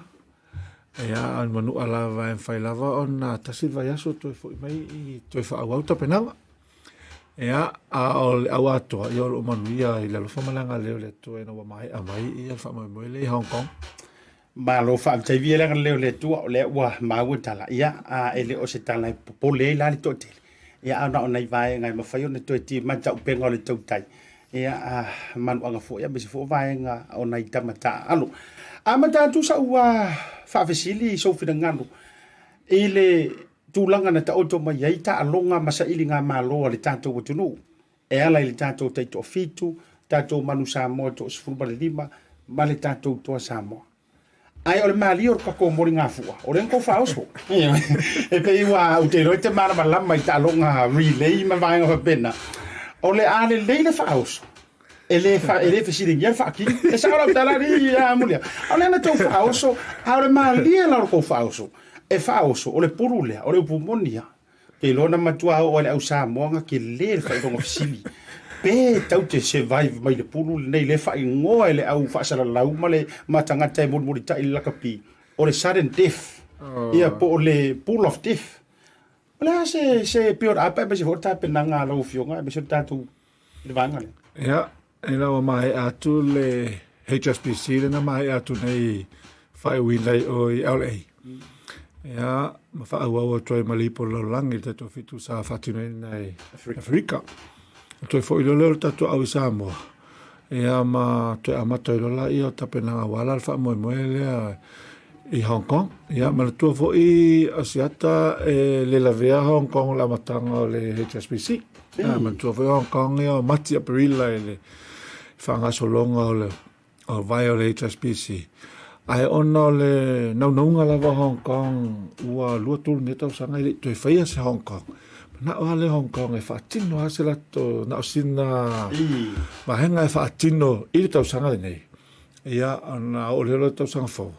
Ia, a o ni manua lava e mafai lava ona tasi le vaiaso toe foi mai i toe faaauau tapenaga. Ia, a o le au atoa, ia o lo o manuia i le alofa ma le agalelei o le Atua ina ua maea mai ia le faamoemoe lea i Hong Kong. Malo faafetai viia le agalelei o le Atua o lea ua maua tala. Ia, a e le o se tala e popole ai la le toatele. Ia, a na o nai vaega e mafai ona toe timata upega o le tautai. Ia, a manuaga foi aemaise foi o vaega o nai tama taaalo. Amata atu sau faafesili i sou finagalo i le tulaga na taoto mai ai taaloga ma sailiga malo a le tatou atunuu e ala i le tatou taitoafitu, tatou Manu Samoa toa-15 ma le tatou Toa Samoa. Ae o le malie o le tatou moligafua, o lea na tou faaoso. E pei ua ou te iloa e te malamalama i taaloga relay ma vaega faapena. O le a lelei le faaoso, e le, fa, e le fesiligia le faatino. E sao lau tala alii ia Mulia. O lea na tou faaoso, a o le malie la o le tou faaoso, e faaoso, o le pulu lea, o le upu moni lava. Te iloa na matua oo ai le au Samoa na tele le faailoga fesili pe tau te survive mai le pulu lenei le faaigoa e le au faasalalau ma le ma tagata e mulimulitai le lakapi o le sudden death ia po o le pool of death. O le a se se build up aemaise foi o le tapenaga a lau Afioga aemaise o le tatou i le vaega lea? Ia, ina ua maea atu le HSBC lea na maea atu nei faaiuina i o i LA. Ia, ma faaauau atu ai ma le ipu o le lalolagi i le tatou fitu sa faatinoina i Aferika. Toe foi loa lea o le tatou au i Samoa, ia ma toe amata ai loa laia o tapenaga aua la le faamoemoe lea i Hong Kong. Ia, manatua foi Asiata e le lavea Hong Kong i le amataga o le HSBC. Ia, manatua foi Hong Kong ia o Mati Aperila i le faagasologa o le o vae o le HSBC. Ae ona o le naunauga lava o Hong Kong ua 23 nei tausaga e le i toe faia se Hong Kong. Mana'o lava le Hong Kong e faatino lava se latou na o sina vaega e faatino i le tausaga lenei. Ia, ona oo lea o le tausaga fou,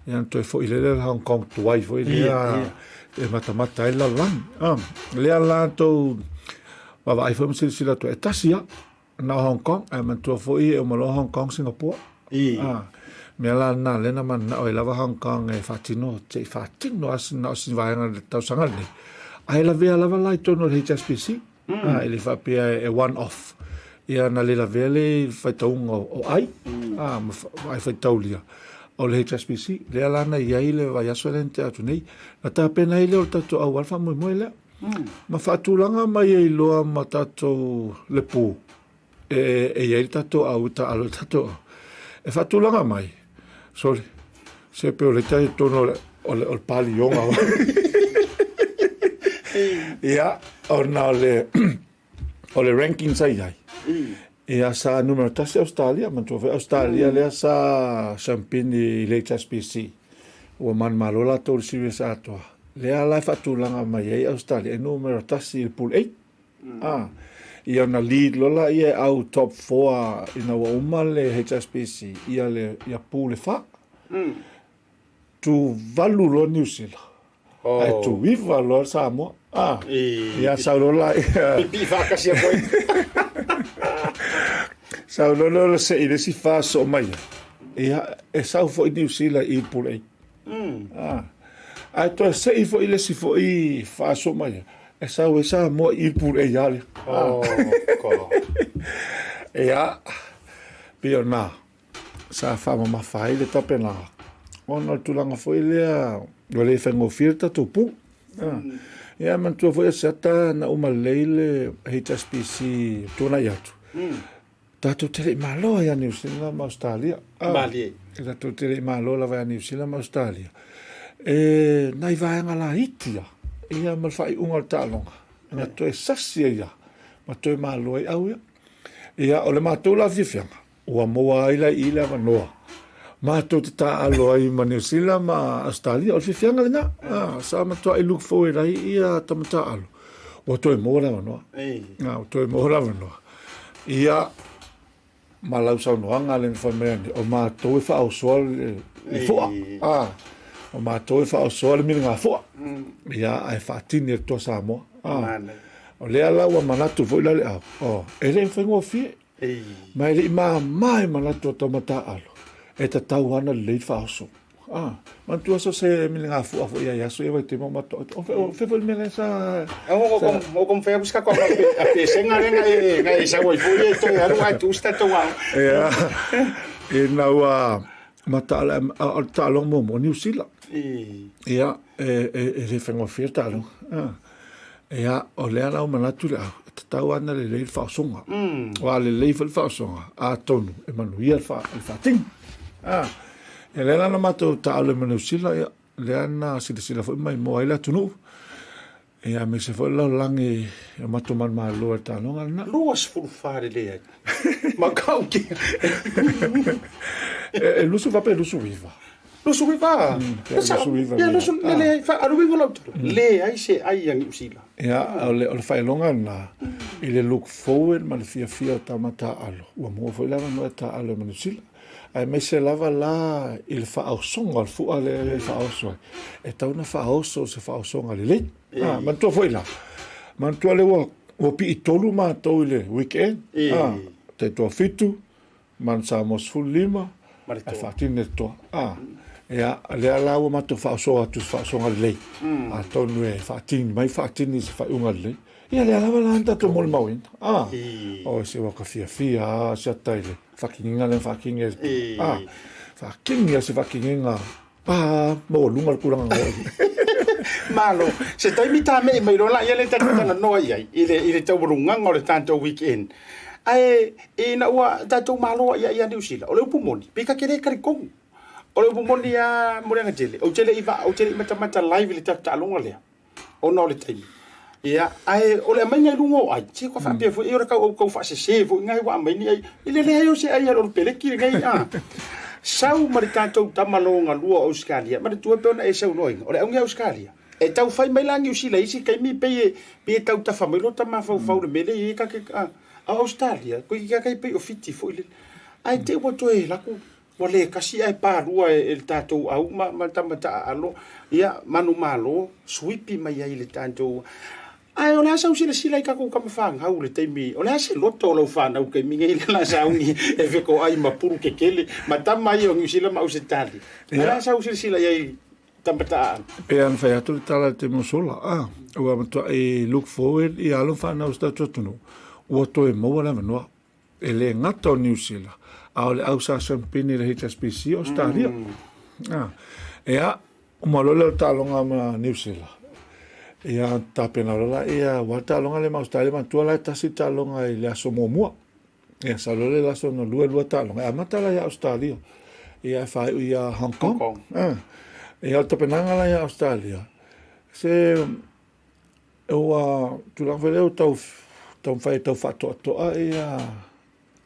ia ona toe foi lea le Hong Kong tuai foi lea e matamata ai le lalolagi. Ah, lea la tou vaavaai foi ma silasila atu ai, e tasi lava na o Hong Kong, ae manatua foi e uma loa Hong Kong Singapore. Ah, mea la lena lea na mananao ai lava Hong Kong e faatino, se i faatino lava na o sina vaega i le tausaga lenei. Ae lavea lava la i totonu o le HSBC. Mm. Ah, e le faapea e one off. Ia na le lavea le faitauga o ai, mm. ah, ma ai faitaulia o le HSBC. Lea la na i ai le vaiaso lea na tea atu nei. Na tapena ai lea o le tatou auala faamoemoe lea. Mm. Ma faatulaga mai ai loa ma tatou le pū e, e i ai le tatou au, taalo le tatou au. E faatulaga mai, sorry, se pe o le tai tonu o le, o le, o le palioga. Ia, ona o le, o le ranking sa i ai. Ia, sa numero tasi Australia, manatua foi Australia lea sa siampini i le HSBC. Ua manumalo latou i le series atoa. Lea la e faatulaga mai ai Australia e numero tasi i le pool 8. Ah, ia ona lead loa laia e au top 4 ina ua uma le HSBC ia le ia pool e fa. Tuvalu loa Niu Sila. Oh. Ae tuiva loa Samoa. Ah. Ia sau loa laia. Pipii faatasi atu ai. Sau loa lea o le sei le isi fa soo mai ai. Ia e sau foi Niu Sila i pool 8. Mm. Ah. Ae toe sei foi le isi foi fa soo mai ai. E sau ai Samoa i pool 8 lea. Oh, God. Ia, pei o na. Sa faamamafa ai le tapenaga ona o le tulaga foi lea ua le faigofie le tatou pu. Mm. Ia manatua foi Asiata na uma lelei le HSBC tuanai atu. Mm. Tatou te le i malo ia Niu Sila ma Australia. Ah, Malie. Tatou te le i malo lava ia Niu Sila ma Australia. E nai vaega laiti ia, ia ma le faaiuga o le taaloga. Na toe sasi ai ia, ma toe malo ai au ia. Ia, o le matou la fiafiaga, Ua maua ai la i i le avanoa matou te taaalo ai ma Niu Sila ma Ausetalia. O le fiafiaga lena. Ah, sa matuai look forward ai ia tama taaalo. Ua toe maua le avanoa. Ah, ua toe maua le avanoa. Ia, ma lau saunoaga lea na fai mai nei, o matou e faaosoa le, le foa. Ah, o matou e faaosoa le miligafoa. Ia, ae faatini e le Toa Samoa. Ah, o lea la ua manatu foi la le au, oh, e le faigofie. Ma e le i māmā e manatu o tama taaalo, e tatau ana lelei le faaoso. Ah, manatua so se miligafua foi ai aso ia vaitaimi o matou. O fe o fe foi le mea lea sa O sa o kom fea kuska ko a pesenga le ngai ngai sa wai foi e toe alu ai tu sta to au. Ia, ina ua mataala o le taaloga muamua o Niu Sila. Ia, e e e le faigofie le taaloga. Ah. Ia, o lea la ua manatu le au, e tatau lava ona lelei le faaosoga. Aua a lelei foi le faaosoga, atonu e manuia le faatino. A, ia lea la na matou taaalo ai ma Niu Sila, ia, lea na silasila foi ma maimoa ai le atunuu, ia aemaise foi le lalolagi o matou manumalo i le taaloga lena. 24 lelei ai. Matautia. E 24 pe 29. 29. Ia, 20, leai, a le uiga o lau tala, leai se ai a Niu Sila. Ia, o le, o le faailoga lena, i le look forward ma le fiafia o tama taaalo, ua maua foi le avanoa e taaalo ai ma Niu Sila. Aemaise lava la i le faaosoga o le fua lea e faaoso ai, e tatau ona faaoso se faaosoga lelei. Ah, manatua foi la, manatua lea ua, ua piitolu matou i le weekend, ah, taitoafitu, ma le Samoa 15, ae faatini le toa. Ah, ia, lea la ua matou faaoso atu se faaosoga lelei. Atonu e faatini mai faatini se faaiuga lelei. Ia lea lava la na tatou molimauina. Ah, o se ua ka fiafia lava se ata i le faakiniga lea na faakini ai le toa. Ah, faakini lava se faakiniga Ah, maualuga le tulaga na oo i ai. Malo, se taimi tāme'i mai loa laia lea tatou talanoa i ai, i le, i le taualugaga o le tatou weekend. Ae, ina ua tatou malo ai ia Niu Sila, o le upu moni, pe ta te le talitonu. O le upu moni lava Muliaga tele, ou te le i vaa, ou te le i matamata live i le tatou taaloga lea. ona o le taimi. Ia, ae o le aumaiga i luga o ai, se ua faapea foi, o le tau tau faasese foi nai ua aumai ni ai, i le leai o se ai a le Olopeleki lenei, a. Sau ma le tatou tama logalua o Ausetalia, manatua pei ona e saunoaina, o le auga i Ausetalia, e tau fai mai la Niu Sila i isi taimi pei e, pei e tau tafa mai lota mafaufau i le mea lea e i ai ta te, a. A o Ausetalia, toeitiiti lava tai pei o Fiti foi lele. Ae te i ua toe alu atu Ua le tasi ae palua e le tatou au ma le tama taaalo, ia, manumalo, suipi mai ai i le tatou. Ae o le a sau silasila i tatou tama fanau i le taimi, o le a se loto o lau fanau i le taimi nei lea o le a sauni e fetoai ma pulu tetele ma tama ia o Niu Sila ma Ausetalia. O le a sau silasila i ai i tama taaalo? E pei ona fai atu le tala i le taimi ua sola, a, ua matuai look forward ia alo ma fanau o si tatou atunuu, ua toe maua le avanoa. E le gata o Niu Sila, a o le au sa siampini i le HSBC o Ausetalia. Mm. Ea, uma loa lea o le taaloga ma Niu Sila. Ia, tapena loa la, ia, ua le taaloga lea ma Ausetalia, manatua la e tasi le taaloga i le aso muamua. Ia, sau loa le aso lona lua, e lua taaloga. E amata la ia Ausetalia. Ia, e faaiu ia Hong Kong. Hong Kong. Ah. Ia, o le tapenaga la ia Ausetalia, se Ua tulaga foi lea ua tau taumafai e tau faatoatoa ia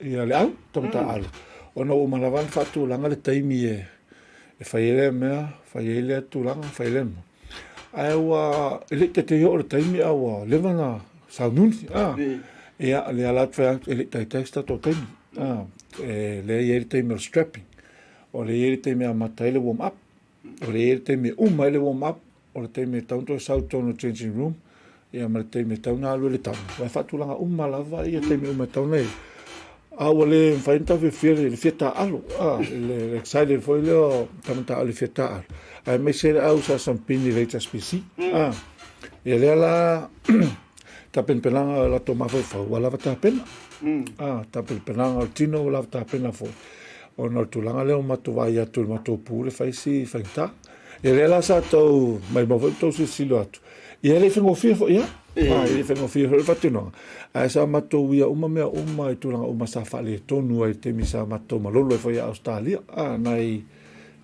ia le au tama taaalo ona ua uma lava ona faatulaga le taimi e e fai ai lea mea, fai ai lea tulaga, fai ai lea mea. Ae ua e le i taitai oo le taimi a ua leva ona sauniuni a. Ia lea la ou te fai atu e le i taitai se tatou taimi a. E lea e i ai le taimi o le strapping, o lea e i ai le taimi e amata ai le warm up, o lea e i ai le taimi e uma ai le warm up, O le taimi e tatau ona toe sau i totonu o le changing room, ia ma le taimi e tatau ona alu ai le tama. Aua e faatulaga uma lava ia taimi uma e tatau ona i ai. A ua le mafai ona tau fiafia le fia taaalo, a, le excited foi lea o tama taaalo i le fia taaalo, aemaise le au sa sampini i le HSBC. A, ia lea la tapenapenaga o latou mafaufau ua lava tapena. A, tapenapenaga o le tino ua lava tapena foi ona o le tulaga lea ua matou vaai atu i le matou pule fai si faigata. Ia lea la sa tau maimau foi tou silasilo atu. Ia e le i faigofie foi ia. Ah, e le i faigofie foi le faatinoga. Ae sa matou uia uma mea uma i tulaga uma sa faaletonu ai i le taimi sa matou malolo ai foi ia Ausetalia. Ah, nai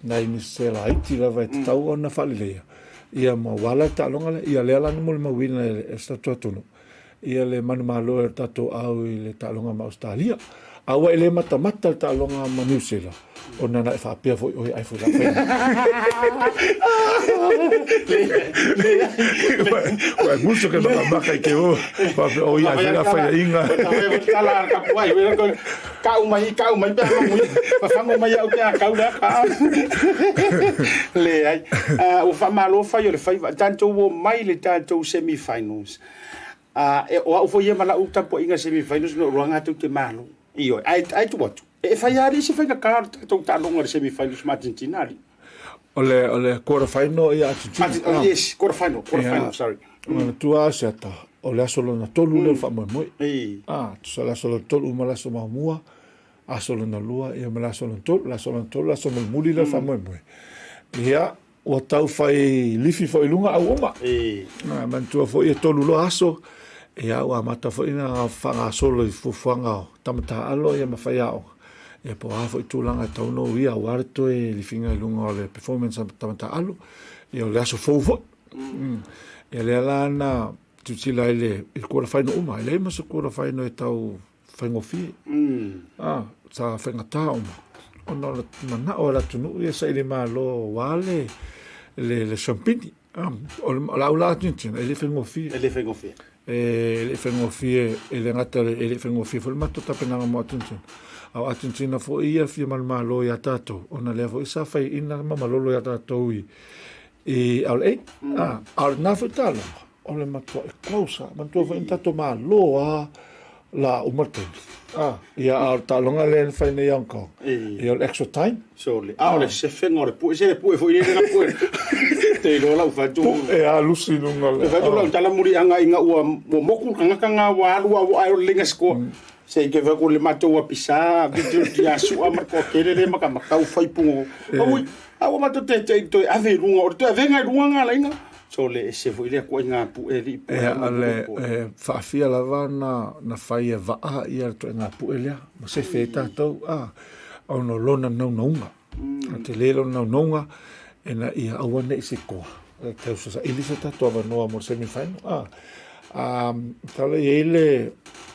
nai misese laiti lava e tatau ona faaleleia. Ia ma ua ala le taaloga lea. Ia lea la na molimauina e si tatou atunuu. Ia le manumalo e o tatou au i le taaloga ma Ausetalia. A ua e le matamata le taaloga ma Niu Sila, ona na e faapea foi oe ai foi la fai. Ua e musu ke makamaka i ke o, faapea o ia ai foi la fai inga. Kau mai, kau mai pe a mui, fafago mai au pe a kau lea ka. Leai. Ua faamalo fai o le faiva. Tatou omai i le tatou semi-finals. A, e, o au foi ia ma lau tapuaiga semi-finals na ou iloa tou te malo. Ioe, ae, ae tuu atu, e fai lava alii se faigata o le tatou taaloga i le semi-finals ma Argentina alii. O le, o le quarter final ia Argentina. Arge, oh, yes, quarter final, quarter final, sorry. Manatua a Seata, o le aso lona tolu lea o le faamoemoe. Ah, tusa le aso lona tolu uma le aso muamua, aso lona lua, ia ma le aso lona tolu, le aso lona tolu, le aso mulimuli lea o le faamoemoe. Ia, Ua tau fai lifi foi i luga au uma. Na manatua foi e tolu loa aso, ia ua amata foi ona faagasolo i fuafuaga o tama taaalo ia ma faiaoga. Ia po o a foi tulaga e tatau ona uia aua le toe lifiga i luga o le performance a tama taaalo. Ia o le aso fou foi. Ia lea la na tilotilo ai i le quarter final uma. E leai ma se quarter final e tau faigofie. Ah, sa faigata uma. Ona o le manao o le atunuu ia saili malo aua le le le siampini. O lau la Argentina, e le faigofie. E le faigofie. E le faigofie, e le gata e le faigofie foi le matou tapenaga mo Argentina. A o Argentina foi ia fia manumalo ia tatou, ona lea foi sa faiaina ma malolo ia tatou i i LA. A o lena foi taaloga, o le matuai close lava. Manatua foi na tatou malo lava la uma le taimi. A, ia, a o le taaloga lea na fai nei i Hong Kong, ia o le extra time. Sole. A o le sefega o le pue, se le pue foi lele na pue. Te iloa lau fatu. Pue a lusi luga le. Fatu lau tala muliaga ina ua moku le tagata nga ua alu a ua ae o le lenga score. Se i ke fai ku le matou apisa video dia sua ma ko kele le maka makau fai pungo. Ui, a ua matou te te toe ave i luga, o le toe avega i luga nga laina. Sole ese foi lea kuaiga pue li pue. Ea le e faafia lava na na fai e vaa ia le toega pue lea ma sefe ai tatou a ona o lona naunauga. A tele lona naunauga ina ia aua ne i sikoa. E tau saili se tatou avanoa mo le semi final. A a tala i ai le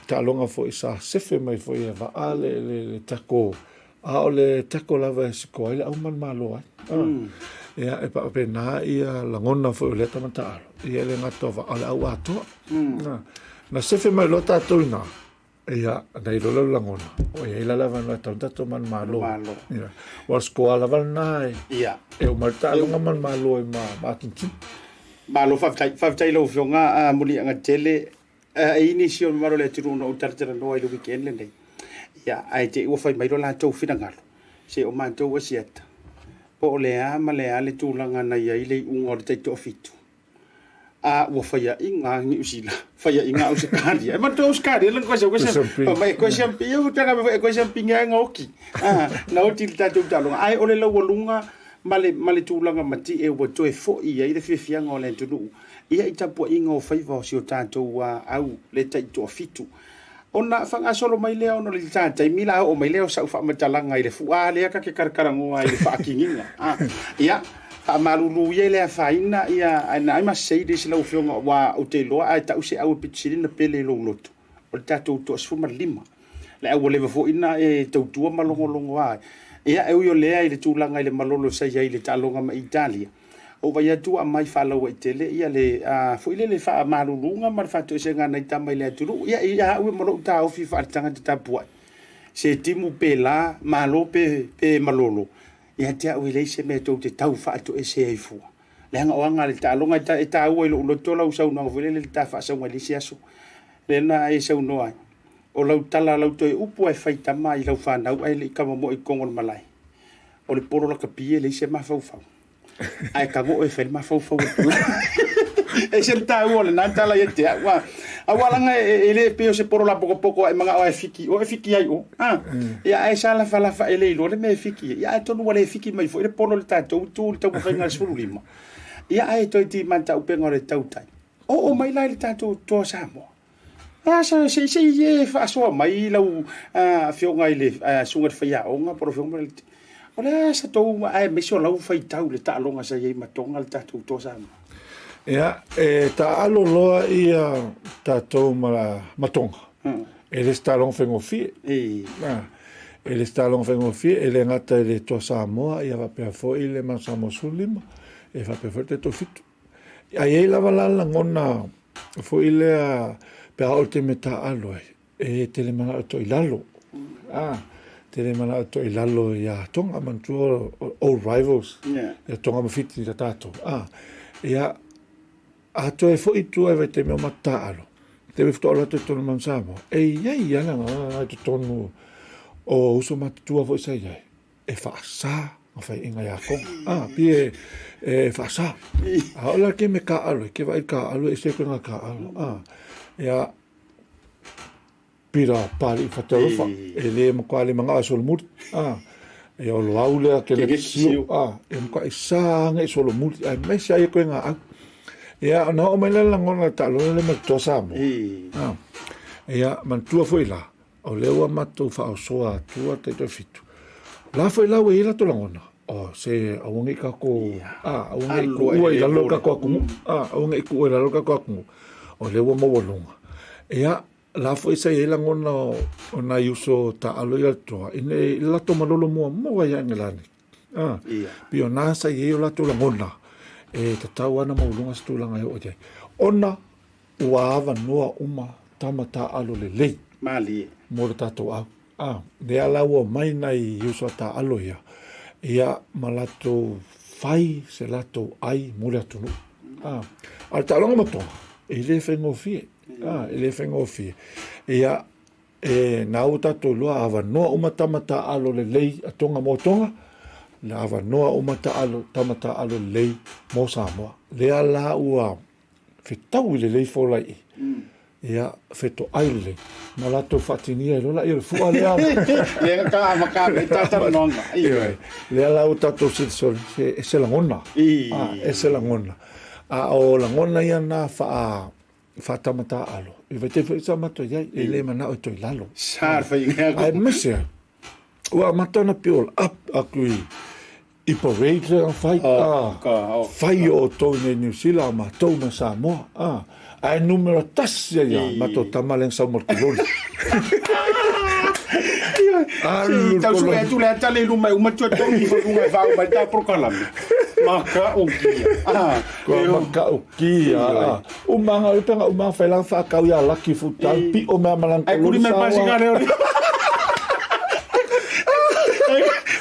taaloga foi sa sefe mai foi e vaa le le, le tackle A o le tackle lava e sikoa ai le au manumalo ai. Mm. Ia, e faapena ia lagona foi o lea tama taalo. Ia e le gata o vaa, o le au atoa. Mm. Na, na sefe mai loa tatou i ina, ia, na iloa lea o le lagona. O i ai la le avanoa e tatau ona tatou manumalo. Malo. Ia. Ua o le sikoa lava lena e, Ia. e uma ai le taaloga manumalo ai ma, ma Argentina. Malo faafetai. Faafetai i lau Afioga a Muliaga tele. E i ai nisi o le mamalu o le atunuu na ou talatalanoa i le weekend lenei, ia, ae te i ua fai mai lo latou finagalo, se o matou Asiata, po o le a ma le a le tulaga na i ai le iuga o le taitoafitu, a ua faiaʻiga a Niusila, faiaʻiga a Ausetalia. E manatua Ausetalia lana koe sau koe mai koe siampi, ia tanga me koe siampi ngai nga oki. Ah, na oti le tatou taaloga. Ae o le laualuga ma le ma le tulaga matie ua toe foi ai le fiafiaga o le atunuu ia i tapuaiga o faiva o si o tatou au le taitoafitu. Ona faagasolo mai lea ona o le ta taimi la oo mai lea o sau faamatalaga i le fuaa lea ta te talatalanoa ai i le faatiniga. Ah, ia, faamalulu ia i le afaina ia and I must say this lau Afioga aua ou te iloa a e tau se au e pito sili ona pele i lou loto, o le tatou toa-15. Le au ua leva foi ona e tautua ma logologoa ai. Ia, e ui o lea i le tulaga i le malolo sa i ai i le taaloga ma Italia, Ou vaai atu ua aumai faalauaitele ia le foi lele faamaluluga ma le faatoesega a nai tama i le atunuu. Ia, ia au ia ma lou taofi faaletagata tapuai, se timu pe la, malo pe, pe malolo, ia te au e leai se mea tou te tau faatoese ai fua. Leaga o aga a le taaloga e taua i lou loto lau saunoaga foi lele i le ta faasauga i le isi aso, lea na e saunoa ai, o lau tala, lau toe upu lava e fai tama i lau fanau ae le i tamamoe i totonu o le malae, o le polo lakapi e leai se mafaufau. Ae tago oe e fai le mafaufau o le polo. E ese le taua o lena tala ia te au. Aua leaga e le pei o se polo lapokopoko a e manao e fiki o, e fiki ai o. Ia ae sa lafalafa e le iloa le mea e fiki ai. Ia atonu ua le fiki mai foi le polo i le tatou itu i le taumafaiga a le 15. Ia ae toe timata upega o le tautai. Oo mai la i le tatou toa Samoa. A se se se i e faasoa mai lau afioga i le susuga i le faiaoga po o le afioga ma le O le a sa tou aemaise o lau faitau i le taaloga sa i ai ma Tonga le tatou toa Samoa? Ia, e taaalo loa ia tatou ma, ma Tonga. E le se taaloga faigofie. E. E le se taaloga faigofie, e le gata i le toa Samoa, ia faapea foi le Manu Samoa 15, e faapea foi le Taitoafitu. Ae i ai lava la lagona foi lea pe a oo i le taimi e taaalo ai, e tele manao e toa i lalo. A, tele manao e toa i lalo iā Tonga, manatua old rivals, ia Tonga ma Fiti ia tatou. A, ia, a toe foi i tua i vaitaimi o matou taaalo, taimi faatoa alu atu i totonu o Manu Samoa, e i ai lava le agaga lena i totonu o uso matutua foi sa i ai, e faasa nga faiaiga iā Tonga. A, pi e, e faasa. A o la ke me kāʻalo, ke vaai kāʻalo, e ese koe nga kāʻalo. A, ia, pira pāliʻi fatialofa, e le matua le manao e solomuli. A, ia o loau lea ke le sio. A, e matua i sa anga i solomuli, aemaise ai koe nga au. Ia, ona oo mai lea le lagona le taaloga lea ma le toa Samoa. A, ia, manatua foi la, O lea ua matou faaosoa atua taitoafitu. O la foi la ua i ai latou lagona, oh, se aua nei tatou, ah, aua nei tuua i lalo le tatou atunuu, ah, aua nei tuua i lalo le tatou atunuu. O lea ua maualuga. Ia, la foi sa i ai lagona o, o nai uso taalo i Altoa, ina i le latou malolo muamua ia Engelani. Ah, Ia. pei o na sa i ai o latou lagona, e tatau ana maualuga se tulaga e oo i ai. Ona ua avanoa uma tama taaalo lelei. Malie. Mo le tatou au. Ah, lea la ua omai nai uso a taaalo ia, ia ma latou fai se latou ai mo le atunuu. Ah, a o le taaloga ma Tonga, e le faigofie. Ah, e le faigofie. Ia, e na ua tatou iloa avanoa uma tama taaalo lelei a Tonga mo Tonga, le avanoa uma taalo, tama taaalo lelei mo Samoa. Lea la ua fetaui lelei fola i i. Ia, fetoai lelei. Ma latou faatinia ai loa laia o le fua lea. Lea na ka amaka mai talatalanoaga. Ioe. Lea la ua tatou silasila, se, e se lagona. Ah, e se lagona. A o lagona ia na faa faatama taaalo. I vaitaimi foi sa matou i ai, e le manao e toe i lalo. Sa le faiga aku. Aemaise ai, ua amata ona piola up aku i i parade lea na fai, Oh, ka, oh, fai o outou i nei Niu Sila, o matou ma Samoa. Ah, ae numera tasi ai a matou tama lea na sau ma le kololi. Alu le Tau sue kololi. atu le ata le luma e uma atu atu i luga e whao mai tā prokalame. Maka o kia. Ah, Kua makaukia. Ah. Umanga o penga umanga whai langa whaakau ia laki futau pio mea malang Ai kuri kololi me pasi sawa. ka reo.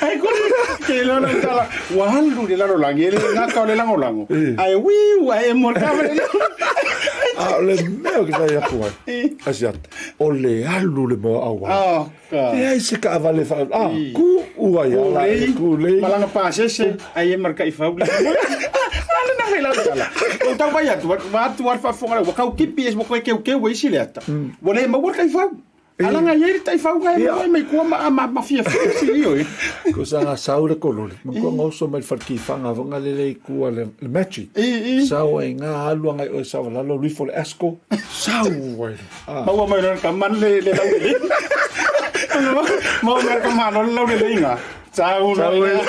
Ai kuri ke lona tala. Walu le lalo langi ele ngaka o le lango lango. Ai wiu ai mo ka le. A o le mea o ke whai aku ai. Asiata. O le alu le moa au ai. Oh ka. Leai se kaavale wha... Ah, ku ua ia la e kulei. Malanga pasese ai e marka i fau. Ale na fai la tala. O tau vai atu va atu ar faafofoga ua kau kipi e ua keu keu e isi le ata. Ua le maua le taifau. Alanga i ai le taifau ngai Ia. mai mai kua ma ma ma fia fia si io e. Ko sa nga sau le kololi. Ma kua ngoso mai le whalkiwhanga wanga lele i kua le, le magic. I i. Sau ai ngā alu anga i oe sau lalo rifo le asko. Sau ai. Ah. Maua mai lona ka man le le lau le. Maua mai ka man le lau le inga. Sau Sau no. ai.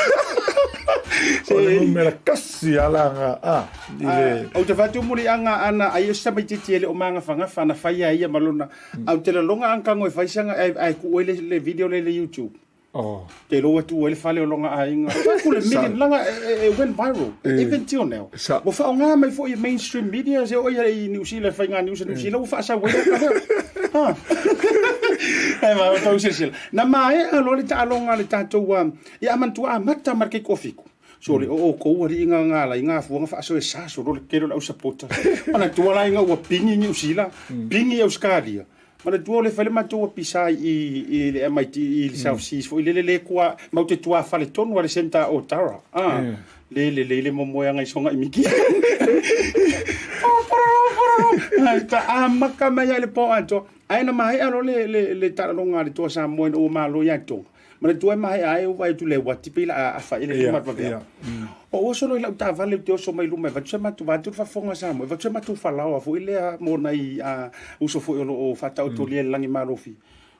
O le numera kasi ala nga. Ah, i le... Ou te whatu muri anga ana ai o sa titi ele o manga whanga whana whai ai ia malona. Au te lalonga ang kango e whaisanga ai ai ku le le video le le YouTube. Oh. Te loa tu ele fale o longa ai nga. Ku le million langa e went viral. Even till now. Ua whaonga mai fo i mainstream media se o ia i New Zealand whai ngā news a New Zealand ua whaasa wei ka heo. Ha. E ma o tau silasila. Na mae a loa le taaloga le tatou ia manatua amata ma le keikofiku. So le o o kou ari nga nga la nga fuanga fa so e sa so le kero la supporter. Manatua la nga ua pingi New Zealand, pingi Australia. Manatua le fale matou pisa i i le MIT i le South Seas fo i le le le kua mau te tua fale tonu a le center o Tara. Ah. Le le le le momoeanga i songa i miki. Ai ta amaka mai ai le po ato. Ai na mai alo le le le talaloga le toa Samoa ina ua malo ia Tonga. Manatua e maea ai ua vaai atu le uati pei la a fai le lima vavea. O ua solo i lau taavale ou te oso mai luma e avatu se matou vaeatu le faafofoga a Samoa, e avatu se matou falaoa foi lea mo nai uso foi o lo o faataotolia i le lagimalofi.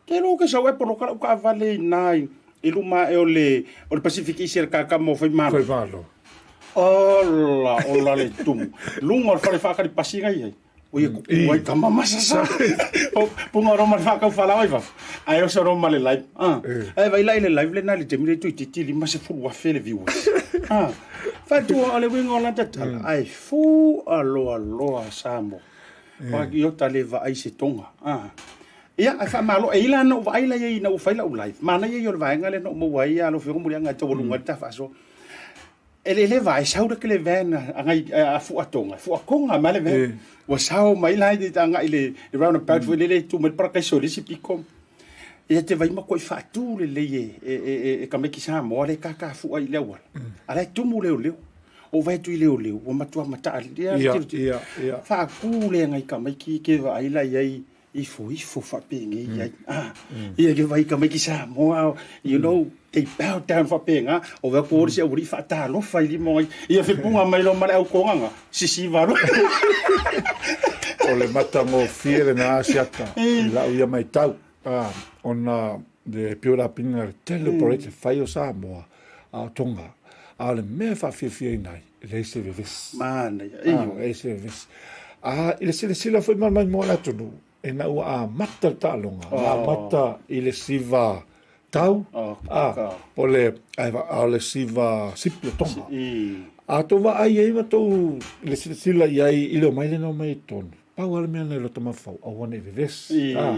Te iloa ou ke sau ae poloka lau taavale i ina i luma ae o le o le Pacific East i le kakama o Faimalo. Faimalo. Ola, ola le tumu. Luga o le fale faakali pasi ngai ai. O ia kuku ai tama masasa. O punga roma le whakau whalau ai fafo. Ai oso roma le live. Ah. Ai vai lai le live le na le temi le tui titi lima se fulu wa fele viewers. Ah. Whatua o le winga o lanta tala. Ai fu aloa loa Samoa. Wa i ota le vaai se tonga. Ah. Ia, ai whaamalo, e ila na vaai la iai na u whai la u live. Mana iai o le vaenga le na u maua ai a lo whionga muri anga tau lunga ta whaaso. E le leva e sau le van agai a fuatonga fuakonga ma le van ua sao mai la i agai le roundabout foi lele tu mai paraka so le isi piko ia te vai ma koi faatu lelei e e e e tamaiti Samoa le kaka fua i le auala a la e tumu leoleo o vai atu i leoleo ua matua mataalia faatu le agai tamaiti ke vaai la i ai ifo ifo faapenei ai ah ia ke vai tamaiti Samoa you know they bow down faapega o vea ko ori se auli faatalofa i lima o ai ia fepuga mai loa ma le aukogaga sisi valo. O le matagofie lena Asiata i lau ia matau ona le pio lapina le tele o parade fai o Samoa a o Tonga a o le mea e faafiafiaina ai e leai se vevesi. Manaia. Leai se vevesi. A i le silasila foi ma le maimoa o le atunuu. Ina ua amata le taaloga, na amata i le siva tau, a, po o le, a o le siva sipi o Tonga. A tou vaai i ai ma tou i le silasila i ai i le omai lea na omai ai i totonu, pau lava le mea na i lota mafaufau, aua ne i vevesi, a,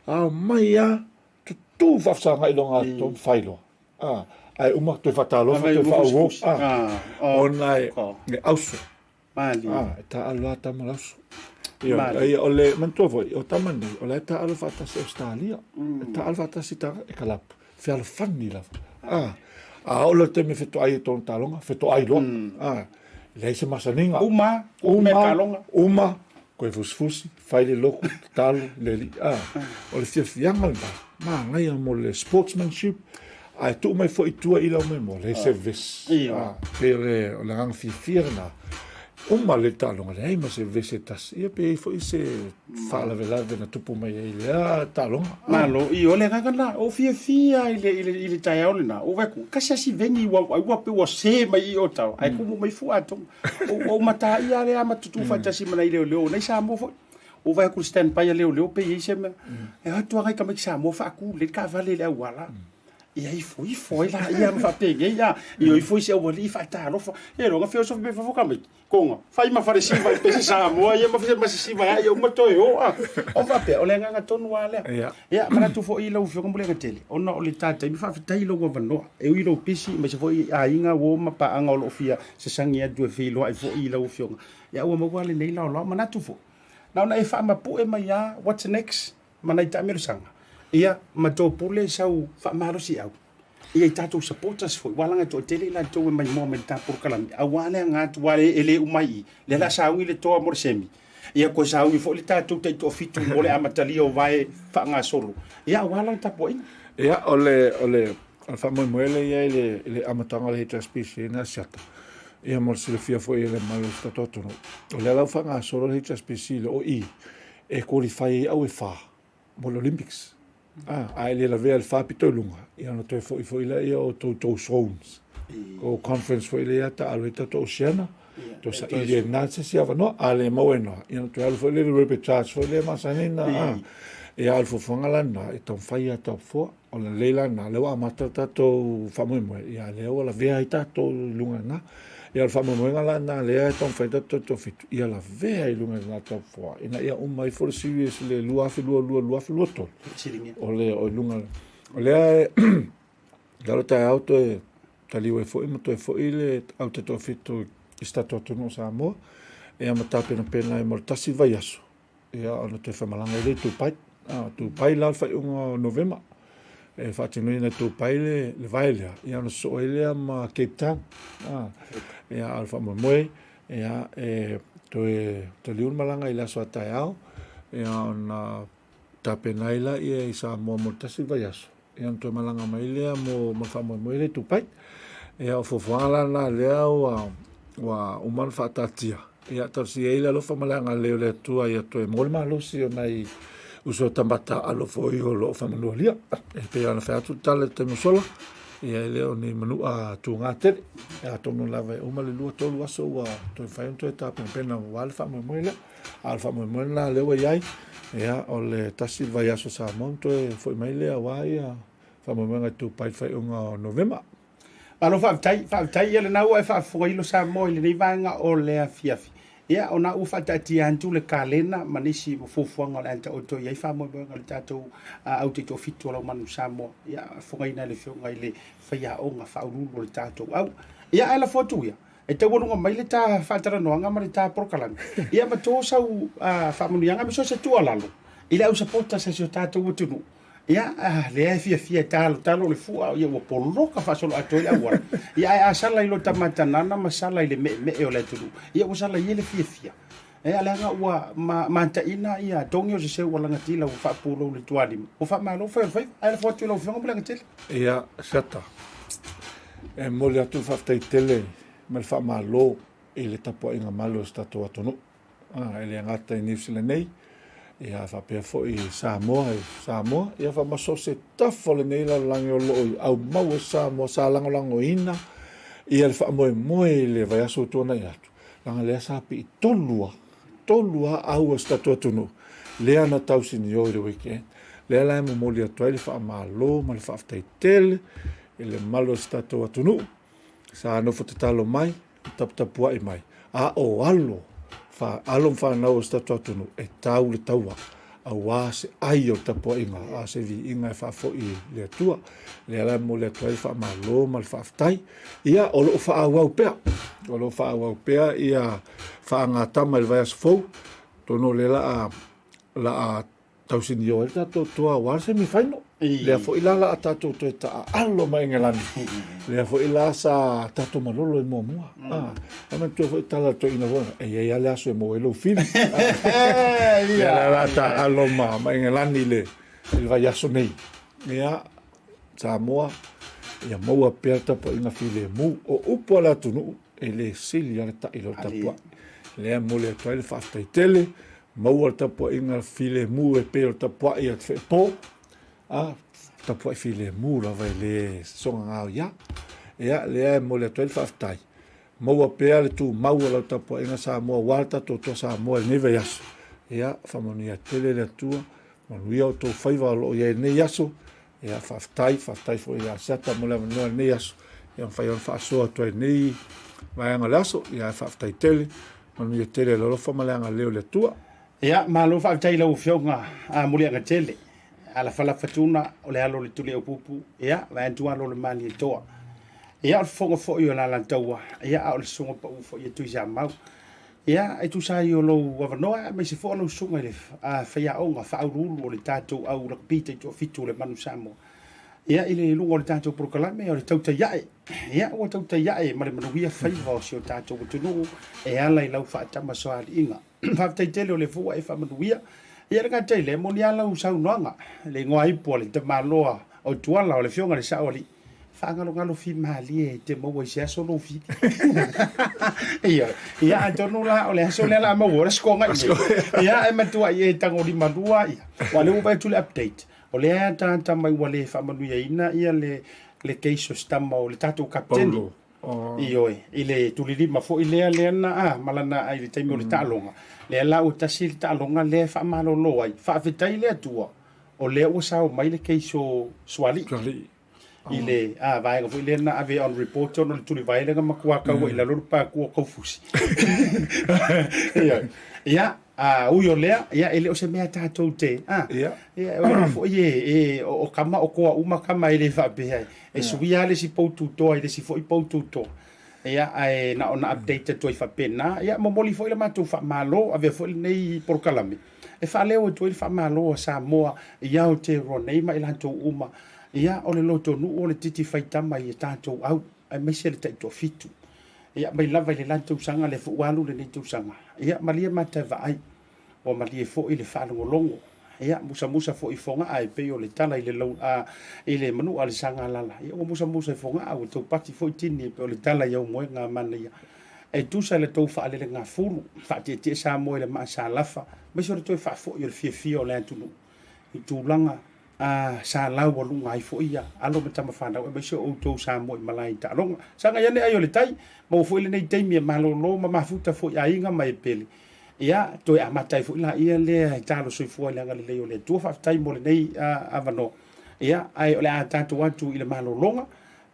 a omai lava, tutū faafesagai loa gatotonu, fai loa. A, ae uma toe faatalofa, toe faaauau, a, ona e auso. Malie. Ah, e taaalo lava tama le auso. Ia, ia, o le manatua foi, o tama nei, o la e taaalo faatasi i Ausetalia. E taaalo faatasi i taga, e kalapu. Fealofani lava. Ah, a oo loa i le taimi e fetoai ai tona taaloga, fetoai loa. Ah, e leai se masaniga. Uma, uma taaloga. Uma, toe fusifusi, fai le loku, tatalo le alii. Ah, o le fiafiaga lena, manaia mo le sportsmanship, Ae tuu mai foi i tua i lau mai moa, leai se vesi. Ah, pei o le, o le agaga fiafia lena. Uma le taaloga, leai ma se vesi e tasi. Ia pe i ai foi se faalavelave na tupu mai ai i lea taaloga. Malo, ioe le agaga lena. O fiafia i le, i le, i le taeao lena, o vaai atu, kasi lava si veni ua, ai ua pei ua se mai i o tau, ae tumu mai fua atoa. Ua ou mataia lea ma tutū faatasi ma nai leoleo o nai Samoa foi. Ua vaai atu i le stand by a leoleo pe i ai se mea. E o atu lava nai tamaiti Samoa faatu lelei le taavale i le auala. Ia ifo ifo ai laia ma faapenei a. Ia o ifo i si aualii faatalofa. Ia iloga feosofi mai fafo tamaiti. Konga, fai ma falesiva i pese Samoa ia ma ma sisiva ai ia uma toe o a. O faapea, o le agaga tonu lava lea. Ia, manatu foi i lau Afioga Muliagatele, ona o le ta taimi, faafetai i lou avanoa. E ui i lou pisi, aemaise foi i aiga, uo ma paaga o lo o fia sasagi atu e feiloai foi i lau Afioga. Ia ua maua lenei laolao, manatu foi, na ona e faamapue mai lava what's next ma nai taamelosaga, ia ma topule sau faamalosiau ia i tatou supporters foi, aua leaga e toatele i latou e maimoa mai i le ta polokalame, aua le aga atu, aua e le uma ai i i, lea o le a sauni le toa mo le semi, ia toe sauni foi le tatou taitoafitu mo le amatalia o vae faagasolo, ia aua la le tapuaiga. Ia, o le, o le, o le faamoemoe lea e i ai i le, i le amataga o le HSBC i Asiata, Ia mo le silafia foi e le mamalu o si tatou atunuu, o lea la ua faagasolo le HSBC i le OE e qualify ai au e fa mo le Olympics. Ah, a e le lavea i le fa pito i luga, ia ona toe foi foi lea o tou tou zones. O conference foi lea taaalo ai tatou Oceania, toe saili ai lena se isi avanoa, a le maua ai lena, ia ona toe alu foi lea i le repechage foi lea e masani ona, ah, ia a o le fuafuaga la lena, e taumafai lava top 4. O le lelei la lena, o lea ua amata le tatou faamoemoe, ia lea ua lavea ai tatou i luga i ina. Ia o le faamoemoega la lena lea e taumafai ai tatou toafitu, ia lavea i luga i lena top 4, ina ia uma ifo le series i le 2022, 2023, o le, o i luga, o lea e, lalo taeao toe taliu ai foi ma toe foi le au taitoafitu i si tatou atunuu o Samoa, ia ma tapenapena ai mo le tasi vaiaso, Ia, ona toe faamalaga ai lea i Dubai. Ah, Dubai la le faaiuga o Novema. E faatinoina i Dubai le, le vae lea, ia ona sosoo ai lea ma Cape Town. Ah, ia, a o le faamoemoe, ia, e toe taliu le malaga i le aso a taeao, ia, ona tapena ai lea i Samoa mo le tasi vaiaso. Ia ona toe malaga mai lea mo, mo le faamoemoe lea i Dubai. Ia o fuafuaga la na lea ua, ua uma ona faataatia. Ia talosia ai le alofa ma le agalelei o le Atua ia toe maua le malosi o nai uso tamata alo foi o lo o faamanualia. E pei ona fai atu le tala i le taimi ua sola, ia e le o ni manua tuga tele. Ia atonu lava e uma le 2-3 aso ua toe mafai ona toe tapenapena aua le faamoemoe lea. A o le faamoemoe lena lea ua i ai, ia, o le tasi le vaiaso Samoa ona toe foi mai lea aua ia faamoemoega e tupai i le faaiuga o Novema. Malo faafetai, faafetai ia lena ua e faafofoga ilo Samoa i lenei vaega o le afiafi. Ia, ona ua faataatia atu le kalena ma nisi o fuafuaga o le a taoto i ai faamoemoega o le tatou au taitoafitu o Lalomanu Samoa. Ia, fofogaina e le Afioga i le Faiaoga Faauluulu o le tatou au. Ia, ae lafo atu ia. E taualuga mai le ta faatalanoaga ma le ta polokalame, ia ma to sau faamanuiaga ma so o se tuualalo i le au supporters a si o tatou atunuu. Ia, lea e fiafia e talotalo le fua, ia ua poloka faasoloatoa ai le auala. Ia, ae a sala i lo ta matanana ma sala i le meemee o le atunuu, ia ua sala i ai le fiafia. Ia, leaga ua mataina ia togi o se seu ua lagatila ua faapulou i le tualima. Ua faamalo fai o le faiva. Ae lafo atu i lau Afioga ma le agatele. Ia, Siata, e momoli atu le faafetai tele ma le faamalo i le tapuaiga malu a si tatou atunuu. E le gata i Niu Sila nei, ia faapea foi i Samoa, i Samoa, ia fa ma so o se tafa o lenei lalolagi o lo o i aumau ai Samoa sa lagolagoina ia le faamoemoe i le vaiaso ua tuanai atu. Leaga lea sa pii tolu lava, tolu lava au a si tatou atunuu. Lea na tausinio i le weekend. Lea la e momoli atu ai le faamalo ma le faafetai tele i le mamalu o si tatou atunuu sa nofo tatalo mai, taputapuai mai, a o alo, fa, alo ma fanau o si tatou atunuu e tau le taua aua se ai o le tapuaiga, a o se viiga e faafoi i le Atua. Lea la e momoli atu ai le faamalo ma le faafetai. Ia, o lo o faaauau pea, o lo o faaauau pea ia faagatama i le vaiaso fou, atonu o lea la a, la a tausinio ai le tatou toa aua le semi final. Lea foi la la a tatou toe taaalo ma Engelani. Lea foi la sa tatou malolo i muamua. Ah, e manatua foi tala a le toeaina foi, e i ai lava le aso e maua ai lou fili. Lea la la taaalo ma, ma Engelani i le, i le vaiaso nei. Ia, Samoa, ia maua pea le tapuaiga filemu. O upu a le atunuu, e le sili lava le ta'i i lo le tapuai. Lea e momoli atu ai le faafetai tele, maua le tapuaiga filemu e pei o le tapuai a Feepo, a, tapuai filemu lava e le soga gaoia. Ia, lea e momoli atu ai le faafetai, maua pea le tumau o lau tapuaiga Samoa aua le tatou Toa Samoa i lenei vaiaso. Ia, faamanuia tele le Atua, manuia outou faiva o lo o i ai i lenei aso. Ia, faafetai, faafetai foi ia Asiata mo le avanoa i lenei aso. Ia, mafai ona faasoa atu ai i lenei vaega o le aso. Ia, ae faafetai tele, manuia tele le alofa ma le agalelei o le Atua. Ia, malo faafetai i lau Afioga a Muliagatele, Alafalafa Tuna o le alo o le Tuliaupupu, ia, vaeatu alo o le Malietoa. Ia, o le fofoga foi o le Alataua, ia, a o le susuga pau foi a Tuisamau. Ia, e tusa ai o lou avanoa aemaise foi o lau susuga i le faiaoga faauluulu o le tatou au lakapi taitoafitu o le Manu Samoa. Ia, i le luga o le tatou polokalame o le tautai ae, ia, ua tautai ae ma le manuia faiva o si o tatou atunuu e ala i lau faatamasoaliiga. Faafetai tele o lea foi ua e faamanuia. Ia, le gata i lea, e moni lava lau saunoaga, le igoa ipu a le tamaloa o Tuala o le Afioga i le Saoalii, Faagalogalo fimalie e te maua i se aso lou fili. Ia, ia atonu la o le aso lea la maua o le sikoga i nei. Ia e matua i e tagolimalua ia. Ua lea ua vaai atu le update. O lea e ataata mai ua le faamanuiaina ia le le case o si tama o le tatou kapiteni. Paulo. Oh. Ioe, i le tulilima foi lea lea na a malana ai i le taimi o le taaloga. Lea la ua tasi le taaloga lea e faamalolo ai. Faafetai le Atua o lea ua sao mai le case o Sualii. Sualii. I le a vaega foi lea na ave on report ona o le tulivae lea na matua taua i lalo le paku o Kaufusi. Ioe. Ia, a ui o lea, ia e le o se mea tatou te, a, Ia. ia o lea foi e, e o, o kama o koa uma kama e le faapea e, e suia lava le isi pou tutoa i le isi foi pou tutoa. Ia, ae na ona update atu ai faapena. Ia, momoli foi le matou faamalo, avea foi lenei polokalame e faaleo atu ai le faamalo a Samoa i Aotearoa nei ma i latou uma. Ia, o le lotonuu o le titi faitama i a tatou au, aemaise le taitoafitu. Ia, mai lava i le la tausaga, lea foi ua alu lenei tausaga. Ia, malie mata e vaai, ua malie foi le faalogologo. Ia, musamusa foi i Fogaa e pei o le tala i le lau, a, i le manua a le Sagalala. Ia, ua musamusa i Fogaa, ua taupati foi tini e pei o le tala i aumoega a manaia. E tusa i le tou faalelegafulu, faatietie Samoa i le maa sa lafa, aemaise o le toe faafoi o le fiafia o le atunuu i tulaga a sa laualuga ai foi ia alo ma tama fanau aemaise o outou Samoa i malae i taaloga. Sagai ane ai o le tai, maua foi lenei taimi e malolo ma mafuta foi aiga ma e pele. Ia, toe amata ai foi laia lea e talo soifua i le agalelei o le Atua. Faafetai mo lenei avanoa. Ia, ae o le a tatou atu i le malologa.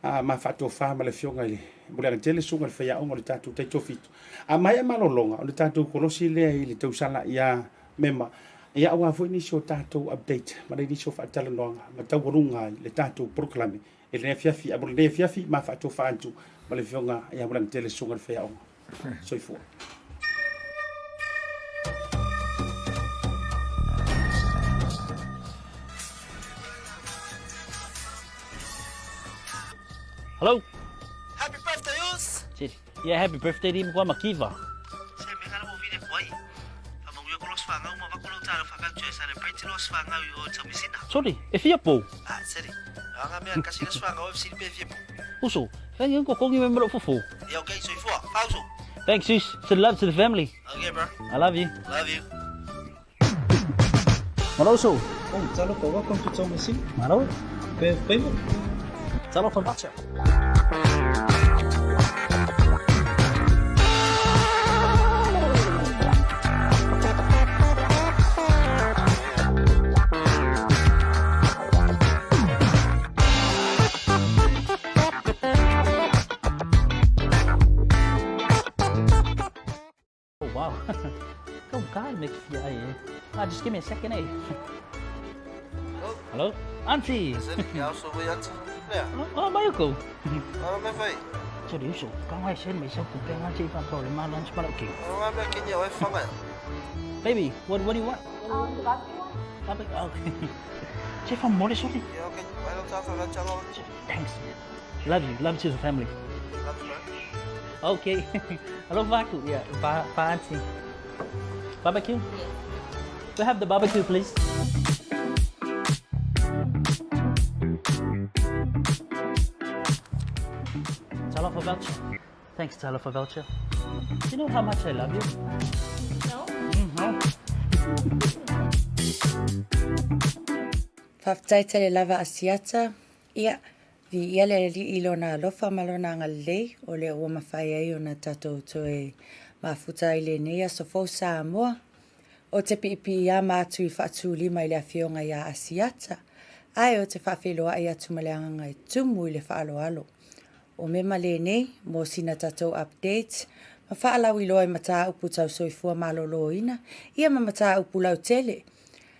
A ma faatofa ma le Afioga i le Muliagatele, Susuga i le Faiaoga o le tatou Taitoafitu. A maea malologa, o le tatou kolosi lea i le tausala ia Mema, ia aua foi nisi o tatou update ma nisi o faatalanoaga ma taualuga ai le tatou polokalame i lenei afiafi. A mo lenei afiafi, ma faatofa atu ma le Afioga ia Muliagatele, Susuga i le Faiaoga. Soifua. Hello. Happy birthday, Us! Yeah, happy birthday di mkwa makiva. Se me ngana mo vile kwai. Fa mangu ko los whangau ma vako lo taro whakau e celebrate los whangau i o taumisina. Sorry, e fia pou. Ah, seri. Anga mea kasi los whangau e siri pe fia pou. Uso, thank you ko kongi me mero fufu. Yeah, okay, soifua. Fauso. Thanks, sis. Send love to the family. Okay, bro. I love you. Love you. Malo uso. Oh, talofa, welcome to Taumeasina. Malo. Pe faiva. Talofa macha. Just give me a second, eh? Hello? Auntie! Oh, 没有狗。这里手刚开始没收股票，我这份做了嘛，乱七八糟给。Baby, what do you want? Barbecue one. Barbecue. Okay. 这份没得说的。Thanks. Love you. Love to the family. Okay. Hello, Vaku. Yeah, ba, ba auntie. Barbecue? We have the barbecue, please. Talofa voucher. Thanks, Talofa voucher. Do you know how much I love you? No. No. Faafetai tele lava Asiata, ia, viia le Alii i Lona alofa ma Lona agalelei, o lea ua mafai ai ona tatou toe mafuta ai lenei aso fou Samoa. O te piipiiama atu i faatulima i le Afioga ia Asiata, ae o te faafeiloai atu ma le agaga e tumu i le faaaloalo. O mema lenei mo sina tatou update ma faalauiloa i mataupu tau soifua maloloina ia ma mataupu lautele.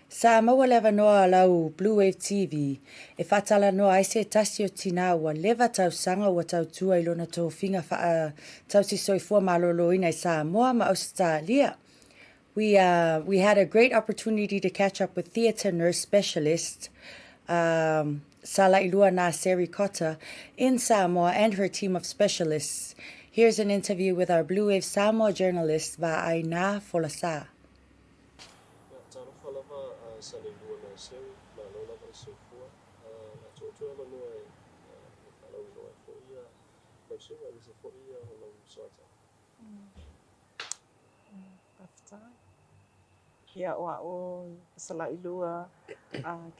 Sa maua le avanoa a lau Blue Wave TV e faatalanoa ai se tasi o tinā ua leva tausaga ua tautua i lona tofiga faa-tausi soifua maloloina i Samoa ma Ausetalia. We, uh, we had a great opportunity to catch up with theatre nurse specialist um, Salailua Naseri Cotter in Samoa and her team of specialists. Here's an interview with our Blue Wave Samoa journalist Va'aina Folasa. Ia, talofa lava a Salelua Naseri, malo lava le soifua. Na tuu atu le avanoa e faalauiloa ai foi lau susuga aemaise foi o lau soata. Faafetai. Ia, o a'u Salailua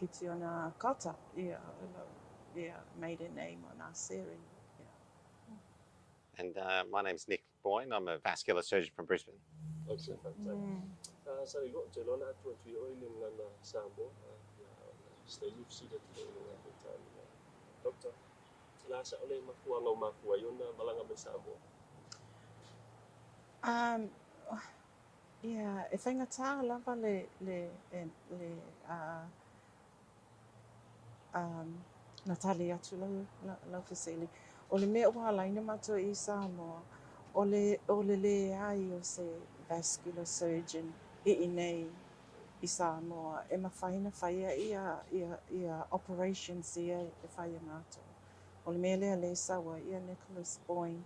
Kitiona Cotter, ia, o lau, ia, maiden name o Naseri, ia. And my name's Nick Boyne. I'm a vascular surgeon from Brisbane. Ok, faafetai. Salelua, ou te iloa o le a tuu atu i oe le gagana Samoa. Ia, ona se taimi fesili atu foi i lena foi taimi. Doctor, o le a sao le mafuaaga ua mafua ai ona malaga mai Samoa? Um, ia, e faigata lava le, le, le, uh, um, na tali atu lau, lau fesili. O le mea ua ala ai ona matou i Samoa, o le, o le leai o se vascular surgeon i inei i Samoa e mafai ona faia ia, ia, ia operations ia e fai e matou. O le mea lea lea e sau ai ia Nicholas Boyne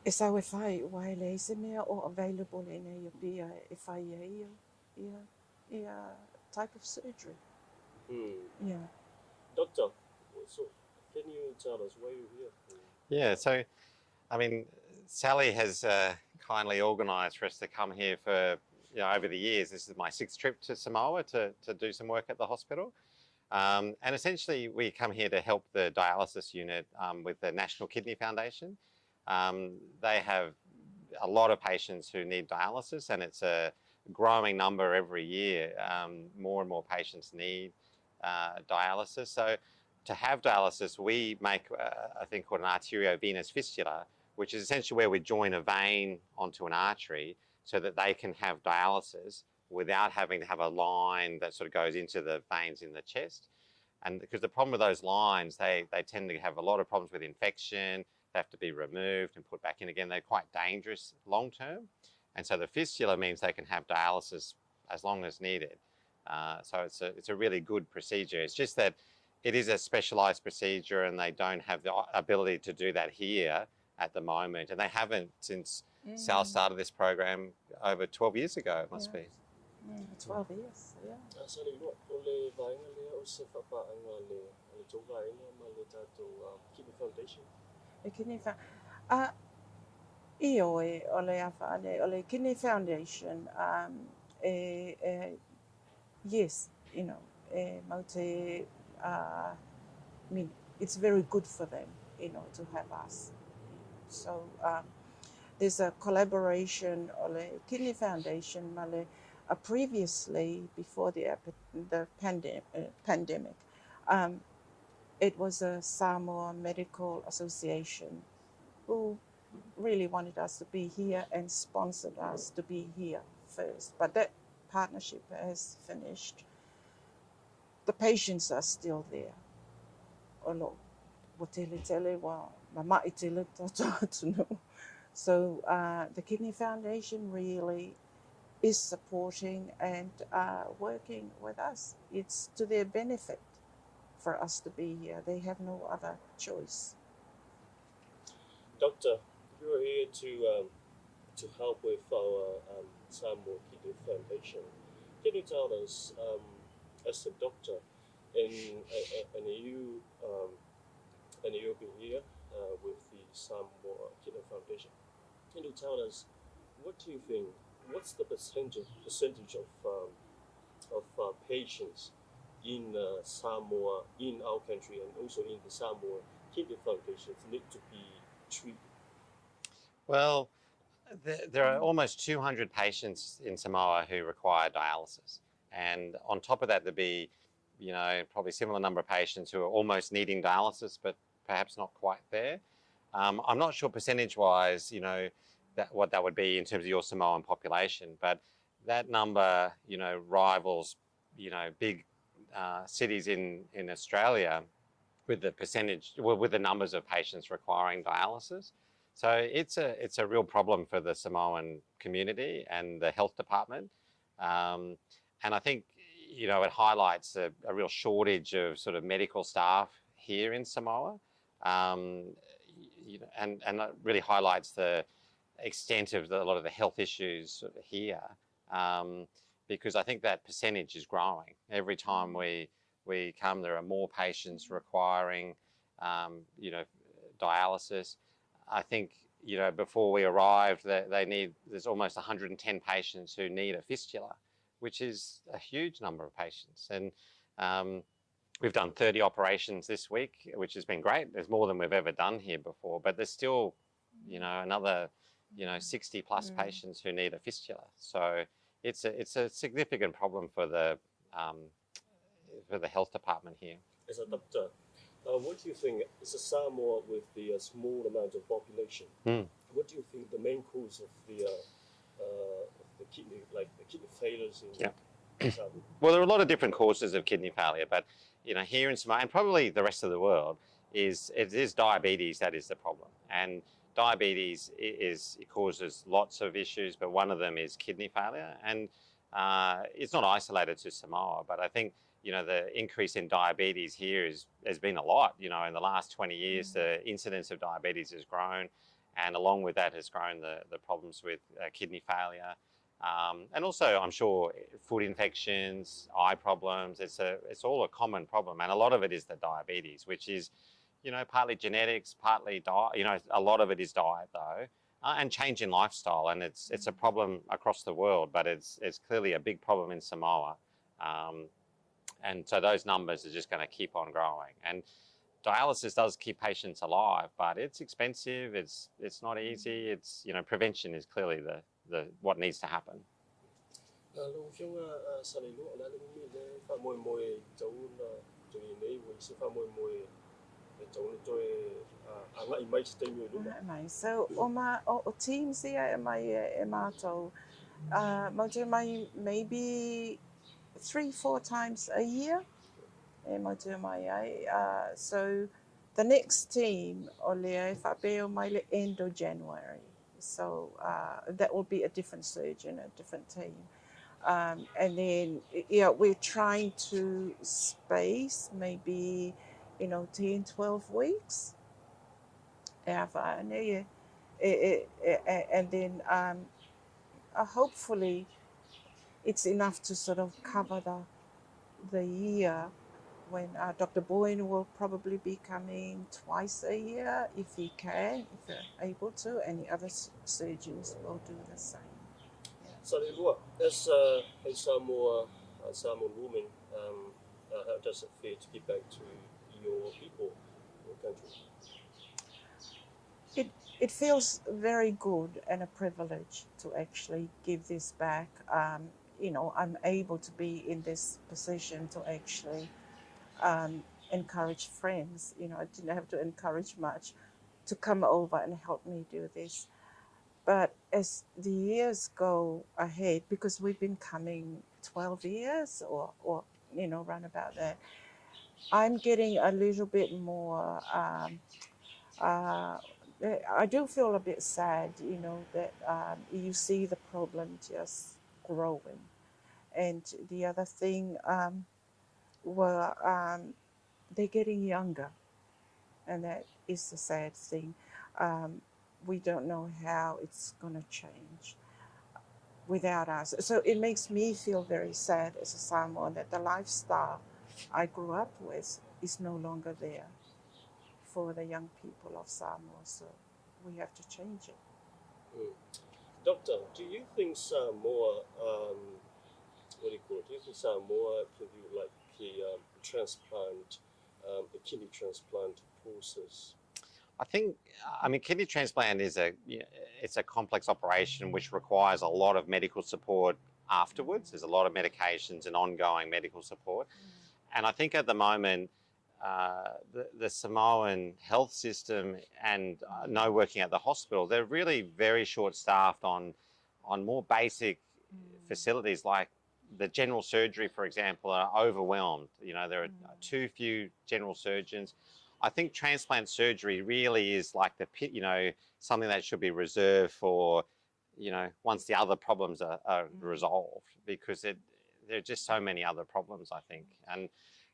e sau e fai, aua e leai se mea o available i inei i Apia e fai ai ia, ia, ia type of surgery. Yeah. Doctor, so can you tell us why you're here? Yeah, so I mean, Sally has kindly organised for us to come here for, you know, over the years. This is my sixth trip to Samoa to do some work at the hospital. And essentially, we come here to help the dialysis unit with the National Kidney Foundation. They have a lot of patients who need dialysis, and it's a growing number every year. More and more patients need dialysis. So to have dialysis, we make a thing called an arteriovenous fistula, which is essentially where we join a vein onto an artery so that they can have dialysis without having to have a line that sort of goes into the veins in the chest. And because the problem with those lines, they tend to have a lot of problems with infection, they have to be removed and put back in again. They're quite dangerous long term. And so the fistula means they can have dialysis as long as needed. So it's a really good procedure. It's just that it is a specialised procedure and they don't have the ability to do that here at the moment. And they haven't since Sal started this program over 12 years ago, it must be. 12 years, yeah. Salelua, o le vaega lea o se faapaaga a le a le tou vaega ma le tatou Kidney Foundation. Le Kidney Foundation. Ioe, o le a whaale, o le Kidney Foundation, e, e, yes, you know, e mau te, I mean, it's very good for them, you know, to have us. So there's a collaboration o le Kidney Foundation ma le previously, before the pandemic, it was a Samoa Medical Association who really wanted us to be here and sponsored us to be here first. But that partnership has finished, the patients are still there. O lo ua tele tele ua mama'i tele tatou atunuu. So uh, the Kidney Foundation really is supporting and uh, working with us. It's to their benefit for us to be here. They have no other choice. Doctor, you're here to um, to help with our um, Samoa Kidney Foundation. Can you tell us, um, as a doctor, and and you um, and you'll be here uh, with the Samoa Kidney Foundation. Can you tell us what do you think? What's the percentage percentage of um, of uh, patients in uh, Samoa, in our country, and also in the Samoa Kidney Foundations need to be treated? Well, there are almost 200 patients in Samoa who require dialysis. And on top of that, there'd be, you know, probably similar number of patients who are almost needing dialysis, but perhaps not quite there. Um, I'm not sure percentage-wise, you know, that what that would be in terms of your Samoan population, but that number, you know, rivals, you know, big uh, cities in, in Australia with the percentage, well, with the numbers of patients requiring dialysis. So it's a, it's a real problem for the Samoan community and the health department. Um, and I think, you know, it highlights a, a real shortage of sort of medical staff here in Samoa. Um, you know, and, and it really highlights the extent of the, a lot of the health issues here. Um, because I think that percentage is growing. Every time we, we come, there are more patients requiring, um, you know, dialysis. I think, you know, before we arrived, they, they need, there's almost 110 patients who need a fistula, which is a huge number of patients. And um, we've done 30 operations this week, which has been great. There's more than we've ever done here before, but there's still, you know, another, you know, 60 plus mm. patients who need a fistula. So it's a, it's a significant problem for the, um, for the health department here. As a doctor, uh, what do you think is a Samoa with the uh, small amount of population? Mm. What do you think the main cause of the uh, uh, the kidney, like the kidney failures in yeah. well, there are a lot of different causes of kidney failure, but you know, here in Samoa and probably the rest of the world, is it is diabetes that is the problem. And diabetes is it causes lots of issues, but one of them is kidney failure. And uh, it's not isolated to Samoa, but I think you know the increase in diabetes here is has been a lot. You know, in the last 20 years, mm. the incidence of diabetes has grown, and along with that has grown the the problems with uh, kidney failure. Um, and also, I'm sure foot infections, eye problems, it's, a, it's all a common problem. And a lot of it is the diabetes, which is, you know, partly genetics, partly diet, you know, a lot of it is diet though, uh, and change in lifestyle. And it's, it's a problem across the world, but it's, it's clearly a big problem in Samoa. Um, and so those numbers are just going to keep on growing. And dialysis does keep patients alive, but it's expensive. It's, it's not easy. It's, you know, prevention is clearly the, the, what needs to happen. Lau Afioga Saleilua, o le a le umi le faamoemoe e tatau ona toe i nei ua i se faamoemoe e tatau ona toe agai mai i se taimi o i luma? Agai mai. So, o ma, o, o teams ia e mai e, e mātou, uh, mau te mai maybe 3, 4 times a year e mau te mai ai. Uh, so, the next team o lea e whaapea o mai le end of January. So uh, that will be a different surgeon, a different team. Um, and then, yeah, we're trying to space maybe, you know, 10, 12 weeks. And then um, uh, hopefully it's enough to sort of cover the, the year when uh, Dr. Boyne will probably be coming twice a year if he can, if they're able to, and the other surgeons will do the same. Yeah. Salilua, as a, a Samoa, a Samoan woman, um, uh, how does it feel to give back to your people, your country? It, it feels very good and a privilege to actually give this back. Um, you know, I'm able to be in this position to actually um, encourage friends. You know, I didn't have to encourage much to come over and help me do this. But as the years go ahead, because we've been coming 12 years or, or you know, round about that, I'm getting a little bit more. Um, uh, I do feel a bit sad, you know, that um, you see the problem just growing. And the other thing, um, well, um, they're getting younger, and that is the sad thing. Um, we don't know how it's going to change without us. So it makes me feel very sad as a Samoan that the lifestyle I grew up with is no longer there for the young people of Samoa. So we have to change it. Mm. Doctor, do you think Samoa, um, what do you call it? Do you think Samoa can do like the um, transplant, um, the kidney transplant process? I think, I mean, kidney transplant is a it's a complex operation which requires a lot of medical support afterwards. There's a lot of medications and ongoing medical support, mm. and I think at the moment. Uh, the, the Samoan health system and uh, no working at the hospital, they're really very short staffed on on more basic mm. facilities like the general surgery, for example, are overwhelmed. You know, there are mm. too few general surgeons. I think transplant surgery really is like the pit, you know, something that should be reserved for, you know, once the other problems are, are mm. resolved, because it, there are just so many other problems, I think. And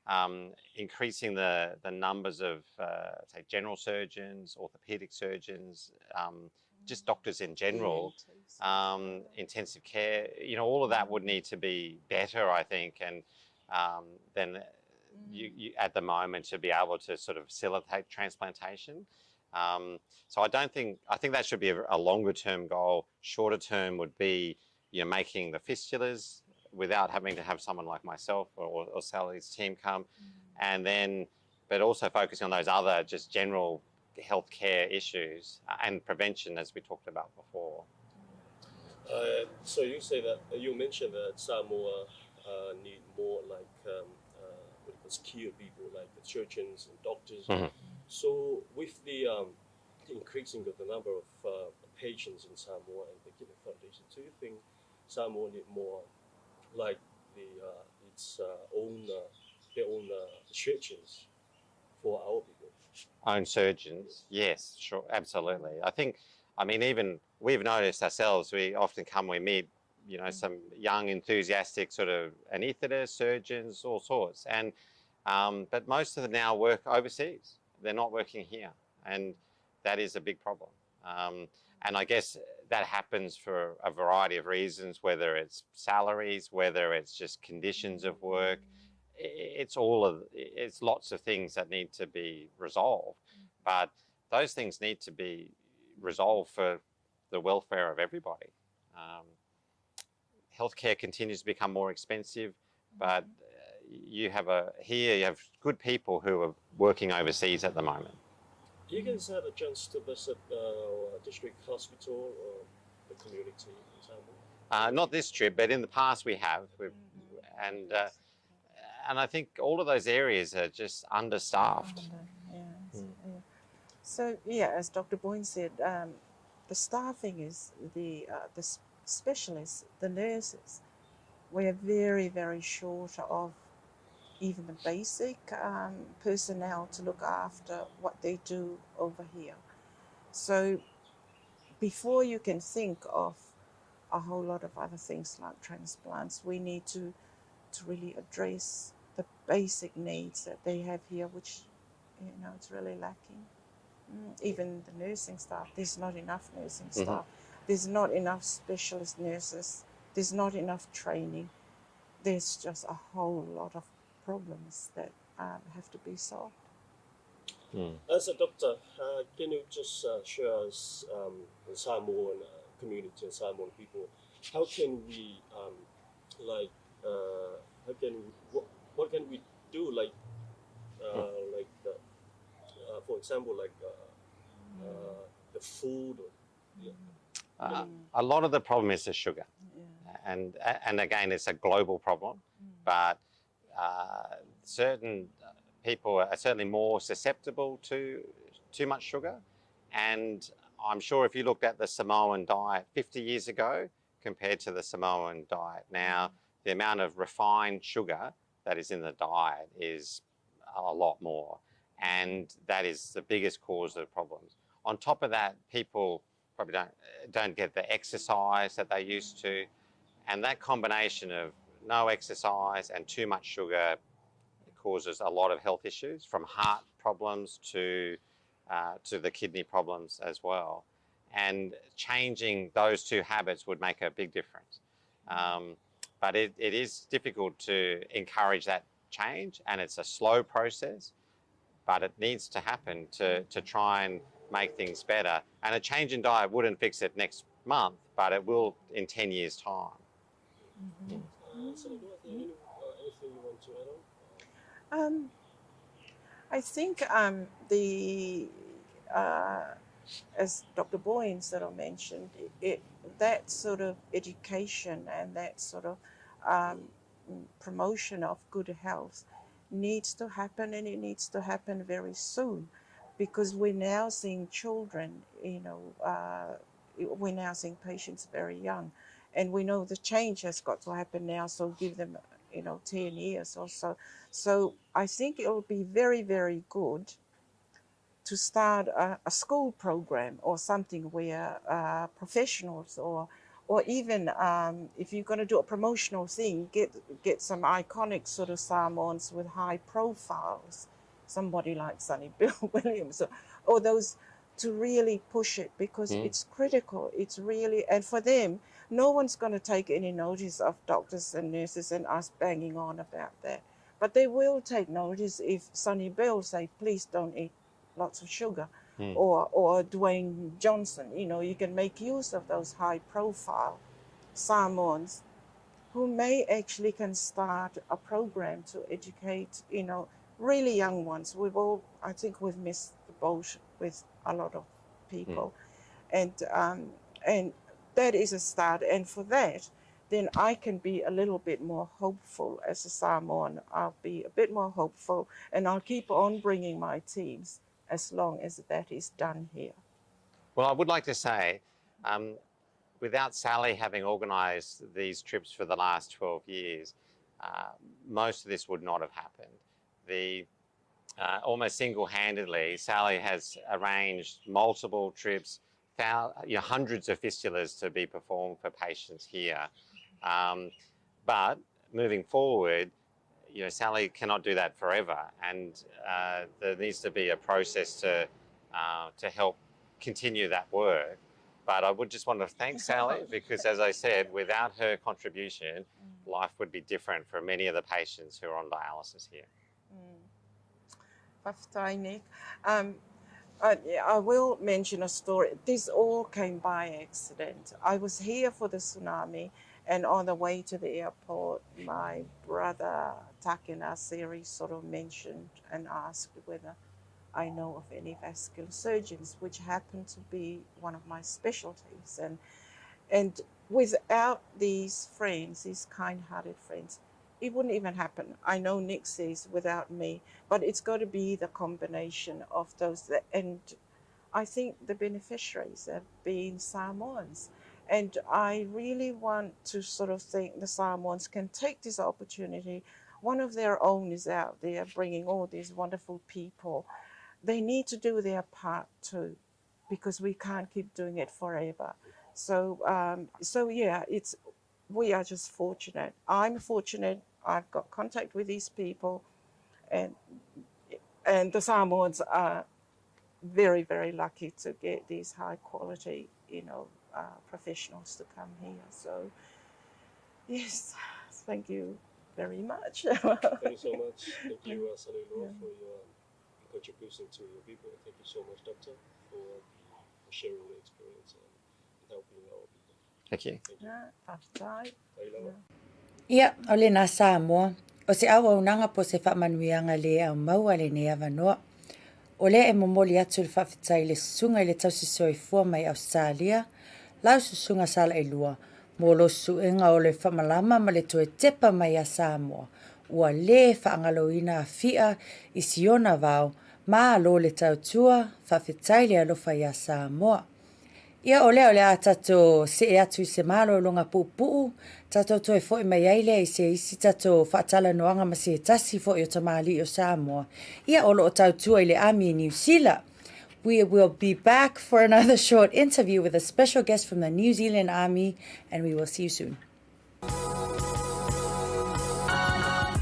um, increasing the, the numbers of, uh, say, general surgeons, orthopedic surgeons, um, just doctors in general, um, intensive care, you know, all of that would need to be better, I think, and um, then you, you, at the moment to be able to sort of facilitate transplantation. Um, so I don't think, I think that should be a, a longer term goal. Shorter term would be, you know, making the fistulas without having to have someone like myself or, or Sally's team come. Mm. And then, but also focusing on those other just general healthcare issues uh, and prevention as we talked about before. Uh, so you say that, uh, you mentioned that Samoa uh, need more like um, what you call skilled people like the surgeons and doctors. Mm-hmm. So with the, um, increasing of the number of uh, patients in Samoa and the Kidney Foundation, do you think Samoa need more like the uh, its uh, own uh, their own uh, surgeons for our people? Own surgeons, yes, sure, absolutely. I think, I mean, even we've noticed ourselves. We often come, we meet you know, some young, enthusiastic sort of anaesthetists, surgeons, all sorts. And um, but most of them now work overseas. They're not working here, and that is a big problem. Um, and I guess that happens for a variety of reasons, whether it's salaries, whether it's just conditions of work. It's all of it's lots of things that need to be resolved, but those things need to be resolved for the welfare of everybody. Um, healthcare continues to become more expensive, but uh, you have a here you have good people who are working overseas at the moment. Do you guys have a chance to visit the uh, district hospital or the community in Samoa? Uh, not this trip, but in the past we have. We've, mm-hmm. and uh, and I think all of those areas are just understaffed. Under, yeah, mm. yeah. So yeah, as Dr. Boyne said, um, the staffing is the uh, the specialists, the nurses. We are very very short of even the basic um, personnel to look after what they do over here. So before you can think of a whole lot of other things like transplants, we need to, to really address the basic needs that they have here, which, you know, it's really lacking. Mm, even the nursing staff, there's not enough nursing mm-hmm. staff. There's not enough specialist nurses. There's not enough training. There's just a whole lot of problems that um, have to be solved. Mm. As a doctor, uh, can you just uh, share us um, the Samoan uh, community and Samoan people, how can we, um, like, uh, how can we, what, what can we do, like, uh, mm. like the, uh, for example, like uh, uh, the food or, yeah. Uh, a lot of the problem is the sugar. Yeah. And, and again, it's a global problem, mm. but uh, certain people are certainly more susceptible to too much sugar. And I'm sure if you looked at the Samoan diet 50 years ago compared to the Samoan diet now, the amount of refined sugar that is in the diet is a lot more. And that is the biggest cause of problems. On top of that, people probably don't, don't get the exercise that they used to. And that combination of no exercise and too much sugar causes a lot of health issues, from heart problems to, to the kidney problems as well. And changing those two habits would make a big difference. but it, it is difficult to encourage that change, and it's a slow process, but it needs to happen to, to try and make things better. And a change in diet wouldn't fix it next month, but it will in 10 years' time. Mm-hmm. anything you want to add on? I think the as Dr. Boyne sort of mentioned, it, that sort of education and that sort of promotion of good health needs to happen, and it needs to happen very soon, because we're now seeing children, you know, we're now seeing patients very young, and we know the change has got to happen now, so give them, you know, 10 years or so. So I think it'll be very, very good to start a school program or something where professionals or even if you're going to do a promotional thing, get some iconic sort of Samoans with high profiles, somebody like Sonny Bill Williams, or those to really push it, because it's critical. It's really, and for them, no one's going to take any notice of doctors and nurses and us banging on about that. But they will take notice if Sonny Bill say, please don't eat lots of sugar, or Dwayne Johnson. You know, you can make use of those high-profile Samoans who may actually can start a program to educate, you know, really young ones. We've all, I think we've missed the boat with a lot of people. And that is a start. And for that, then I can be a little bit more hopeful as a Samoan. I'll be a bit more hopeful, and I'll keep on bringing my teams as long as that is done here. Well, I would like to say, without Sally having organised these trips for the last 12 years, most of this would not have happened. The almost single-handedly, Sally has arranged multiple trips, hundreds of fistulas to be performed for patients here. But moving forward, you know, Sally cannot do that forever, and there needs to be a process to help continue that work. But I would just want to thank Sally, because as I said, without her contribution, life would be different for many of the patients who are on dialysis here. Faafetai, Nick. I will mention a story. This all came by accident. I was here for the tsunami, and on the way to the airport, my brother Takena Seri sort of mentioned and asked whether I know of any vascular surgeons, which happened to be one of my specialties. And without these friends, these kind-hearted friends, it wouldn't even happen. I know Nick says without me, but it's got to be the combination of those. That, and I think the beneficiaries have been Samoans. And I really want to sort of think the Samoans can take this opportunity. One of their own is out there bringing all these wonderful people. They need to do their part too, because we can't keep doing it forever. So we are just fortunate. I'm fortunate. I've got contact with these people, and the Samoans are very, very lucky to get these high quality, you know, professionals to come here. So, yes, thank you very much. Thank you so much. Thank you, Saleloloa, for your contribution to your people. Thank you so much, Doctor, for sharing your experience and helping our people. Thank you. Thank you. Faafetai. Ia, o lena Samoa, o se auaunaga po o se faamanuiaga le aumaua lenei avanoa. O lea e momoli atu le faafetai i le susuga i le tausisoifua mai Ausetalia, lau susuga Salailua, mo lou suega o le faamalama ma le toe tepa mai ia Samoa, ua le faagaloina Afi'a i siona vao, malo le tautua, faafetai le alofa iā Samoa. Ia, o lea o le a tatou see atu i se malologa puupuu, tatou toe foi mai ai lea i se isi tatou faatalanoaga ma se tasi foi o tamalii o Samoa, ia o lo o tautua i le Ami i Niu Sila. We will be back for another short interview with a special guest from the New Zealand Army and we will see you soon.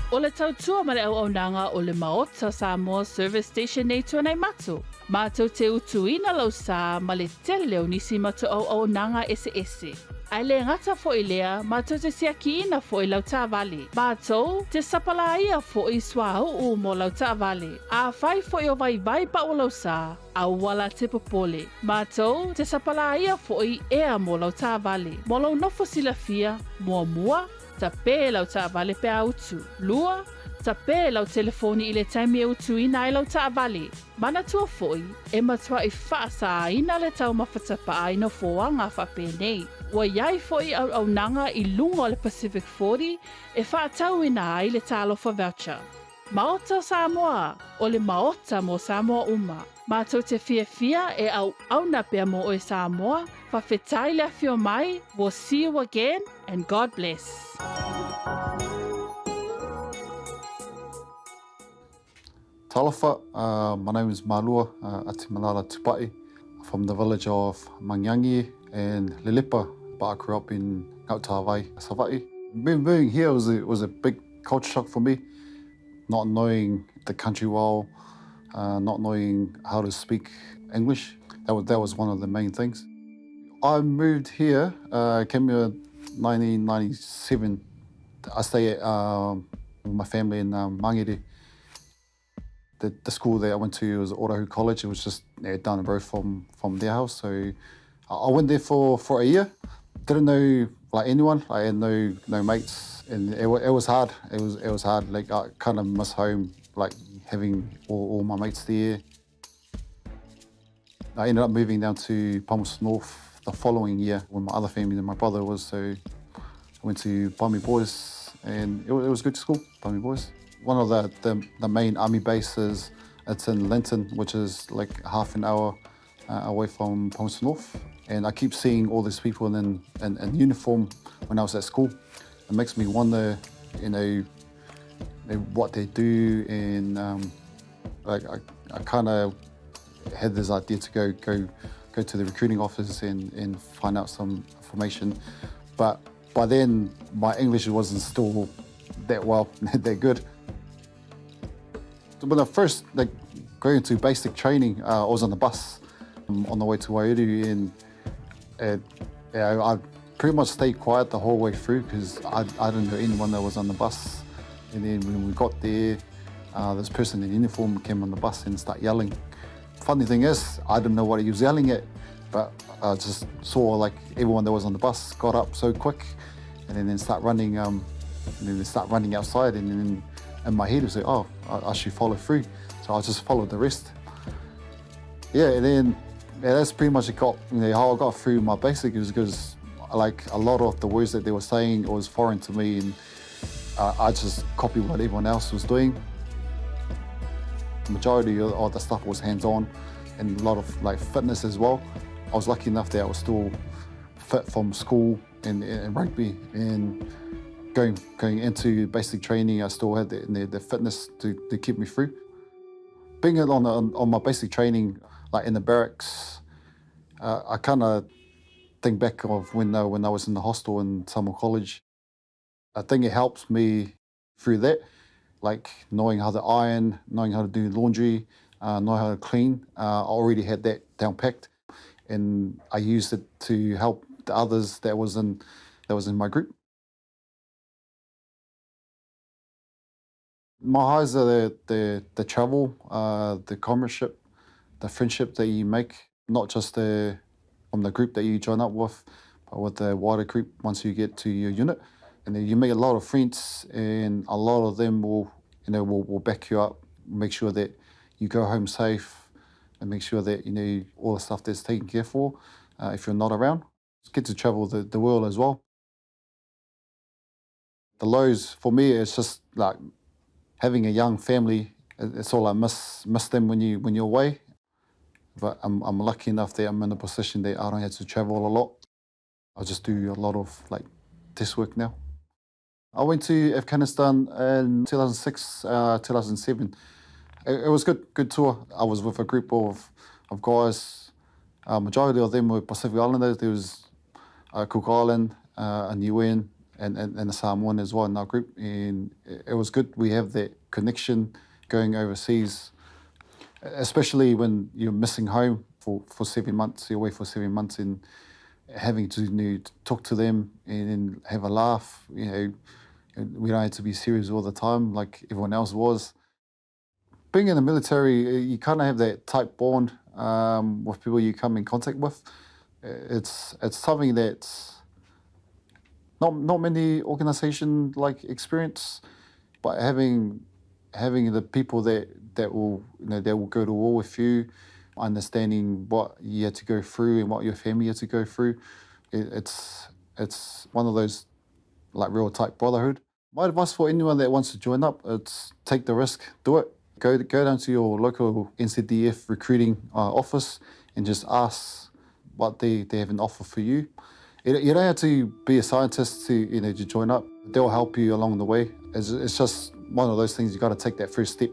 O le tautua ma le auaunaga o le Maota Samoa Service Station nei Tuanaimato, matou te utuina lau sa ma le tele o nisi matou auaunaga eseese. Ae le gata foi lea, matou te siakiina foi lau taavale. Matou te sapalaia foi suauu mo lau taavale. Afai foi o vaivai pau lau sa, aua la te popole. Matou te sapalaia foi ea mo lau taavale. Mo lou nofo silafia, muamua, tape lau taavale pe a utu. Lua, tape lau telefoni i le taimi e utuina ai lau taavale. Manatua foi, e matuai faasāina le taumafa tapaa i nofoaga faapenei. Ua i ai foi auaunaga i luga o le Pacific 40 e faatauina ai le Talofa Voucher. Maota o Samoa, o le Maota mo Samoa uma. Matou te fiafia e auauna pea mo oe Samoa, fawhetai le afio mai, we'll see you again and God bless. Talofa, uh, my name is Malua uh, Atimalala Tupai from the village of Mangiangi and Lelepa, but I grew up in Ngautawai, Savaii. Moving here was a, was a big culture shock for me, not knowing the country well, uh, not knowing how to speak English. That was, that was one of the main things. I moved here, uh, came here 1997. I stay at um, my family in um, Mangere. The, the school that I went to was Orahu College. It was just yeah, down the road from, from their house. So I went there for, for a year. Didn't know like anyone. I had no no mates, and it, it was hard. It was it was hard. Like I kind of miss home, like having all, all my mates there. I ended up moving down to Palmerston North the following year when my other family and my brother was. So I went to Palmy Boys, and it, it was good school, Palmy Boys. One of the, the, the main army bases, it's in Linton, which is like half an hour uh, away from Palmerston North. And I keep seeing all these people in, in, in uniform when I was at school. It makes me wonder, you know, what they do and um, like I, I kind of had this idea to go go go to the recruiting office and, and find out some information. But by then, my English wasn't still that well, that good. When I first like going to basic training, uh, I was on the bus um, on the way to Wairuru and, and yeah, I pretty much stayed quiet the whole way through because I, I didn't know anyone that was on the bus. And then when we got there, uh, this person in uniform came on the bus and started yelling. Funny thing is, I didn't know what he was yelling at, but I just saw like everyone that was on the bus got up so quick and then, then start running um, and then they start running outside and then in my head it was like, oh, I, I should follow through. So I just followed the rest. Yeah, and then yeah, that's pretty much it got, you know, how I got through my basic is because like a lot of the words that they were saying it was foreign to me and uh, I just copied what everyone else was doing. The majority of the stuff was hands-on and a lot of like fitness as well. I was lucky enough that I was still fit from school and, and rugby and going going into basic training, I still had the, the, the fitness to, to keep me through. Being on, on, on my basic training, like in the barracks, uh, I kind of think back of when I, when I was in the hostel in Samoa College. I think it helps me through that, like knowing how to iron, knowing how to do laundry, uh, know how to clean. Uh, I already had that down packed, and I used it to help the others that was in that was in my group. My highs are the, the, the travel, uh, the comradeship, the friendship that you make, not just the, from the group that you join up with, but with the wider group once you get to your unit. And then you make a lot of friends, and a lot of them will, you know, will, will back you up, make sure that you go home safe, and make sure that you know all the stuff that's taken care for uh, if you're not around. It's good to travel the, the world as well. The lows for me is just like having a young family. It's all I miss miss them when you when you're away. But I'm, I'm lucky enough that I'm in a position that I don't have to travel a lot. I just do a lot of like desk work now. I went to Afghanistan in 2006, uh, 2007. It, it was good, good tour. I was with a group of, of guys. Uh, majority of them were Pacific Islanders. There was uh, Cook Island, uh, and UN, and, and, and the Samoan as well in our group. And it was good. We have that connection going overseas, especially when you're missing home for, for seven months, you're away for seven months and having to you know, talk to them and, and have a laugh. You know, we don't have to be serious all the time like everyone else was. Being in the military, eh, you kind of have that tight bond um, with people you come in contact with. It's it's something that's not not many organisation like experience, but having having the people that that will you know that will go to war with you, understanding what you had to go through and what your family had to go through, it, it's it's one of those like real tight brotherhood. My advice for anyone that wants to join up, it's take the risk, do it. Go go down to your local NCDF recruiting uh, office and just ask what they, they have an offer for you. You don't have to be a scientist to you know to join up. They'll help you along the way. It's, it's just one of those things you got to take that first step.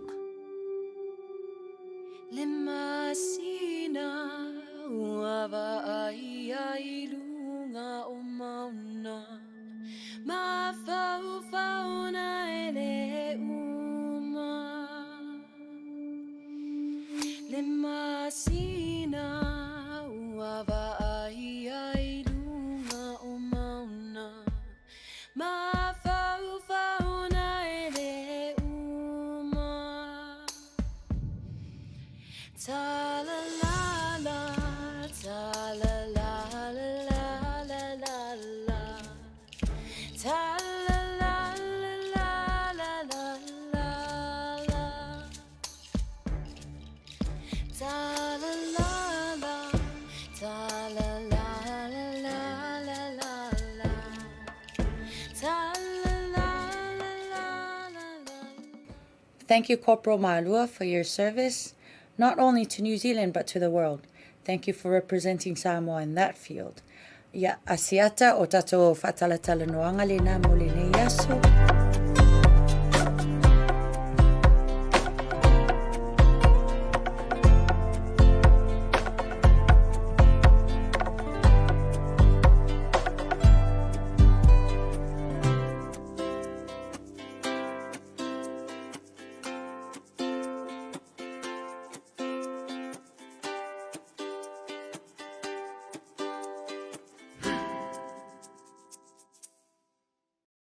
Thank you, Corporal Malua, for your service, not only to New Zealand but to the world. Thank you for representing Samoa in that field. Ia, Asiata, o tātou whaatalatalanoanga le nā mo lenei aso.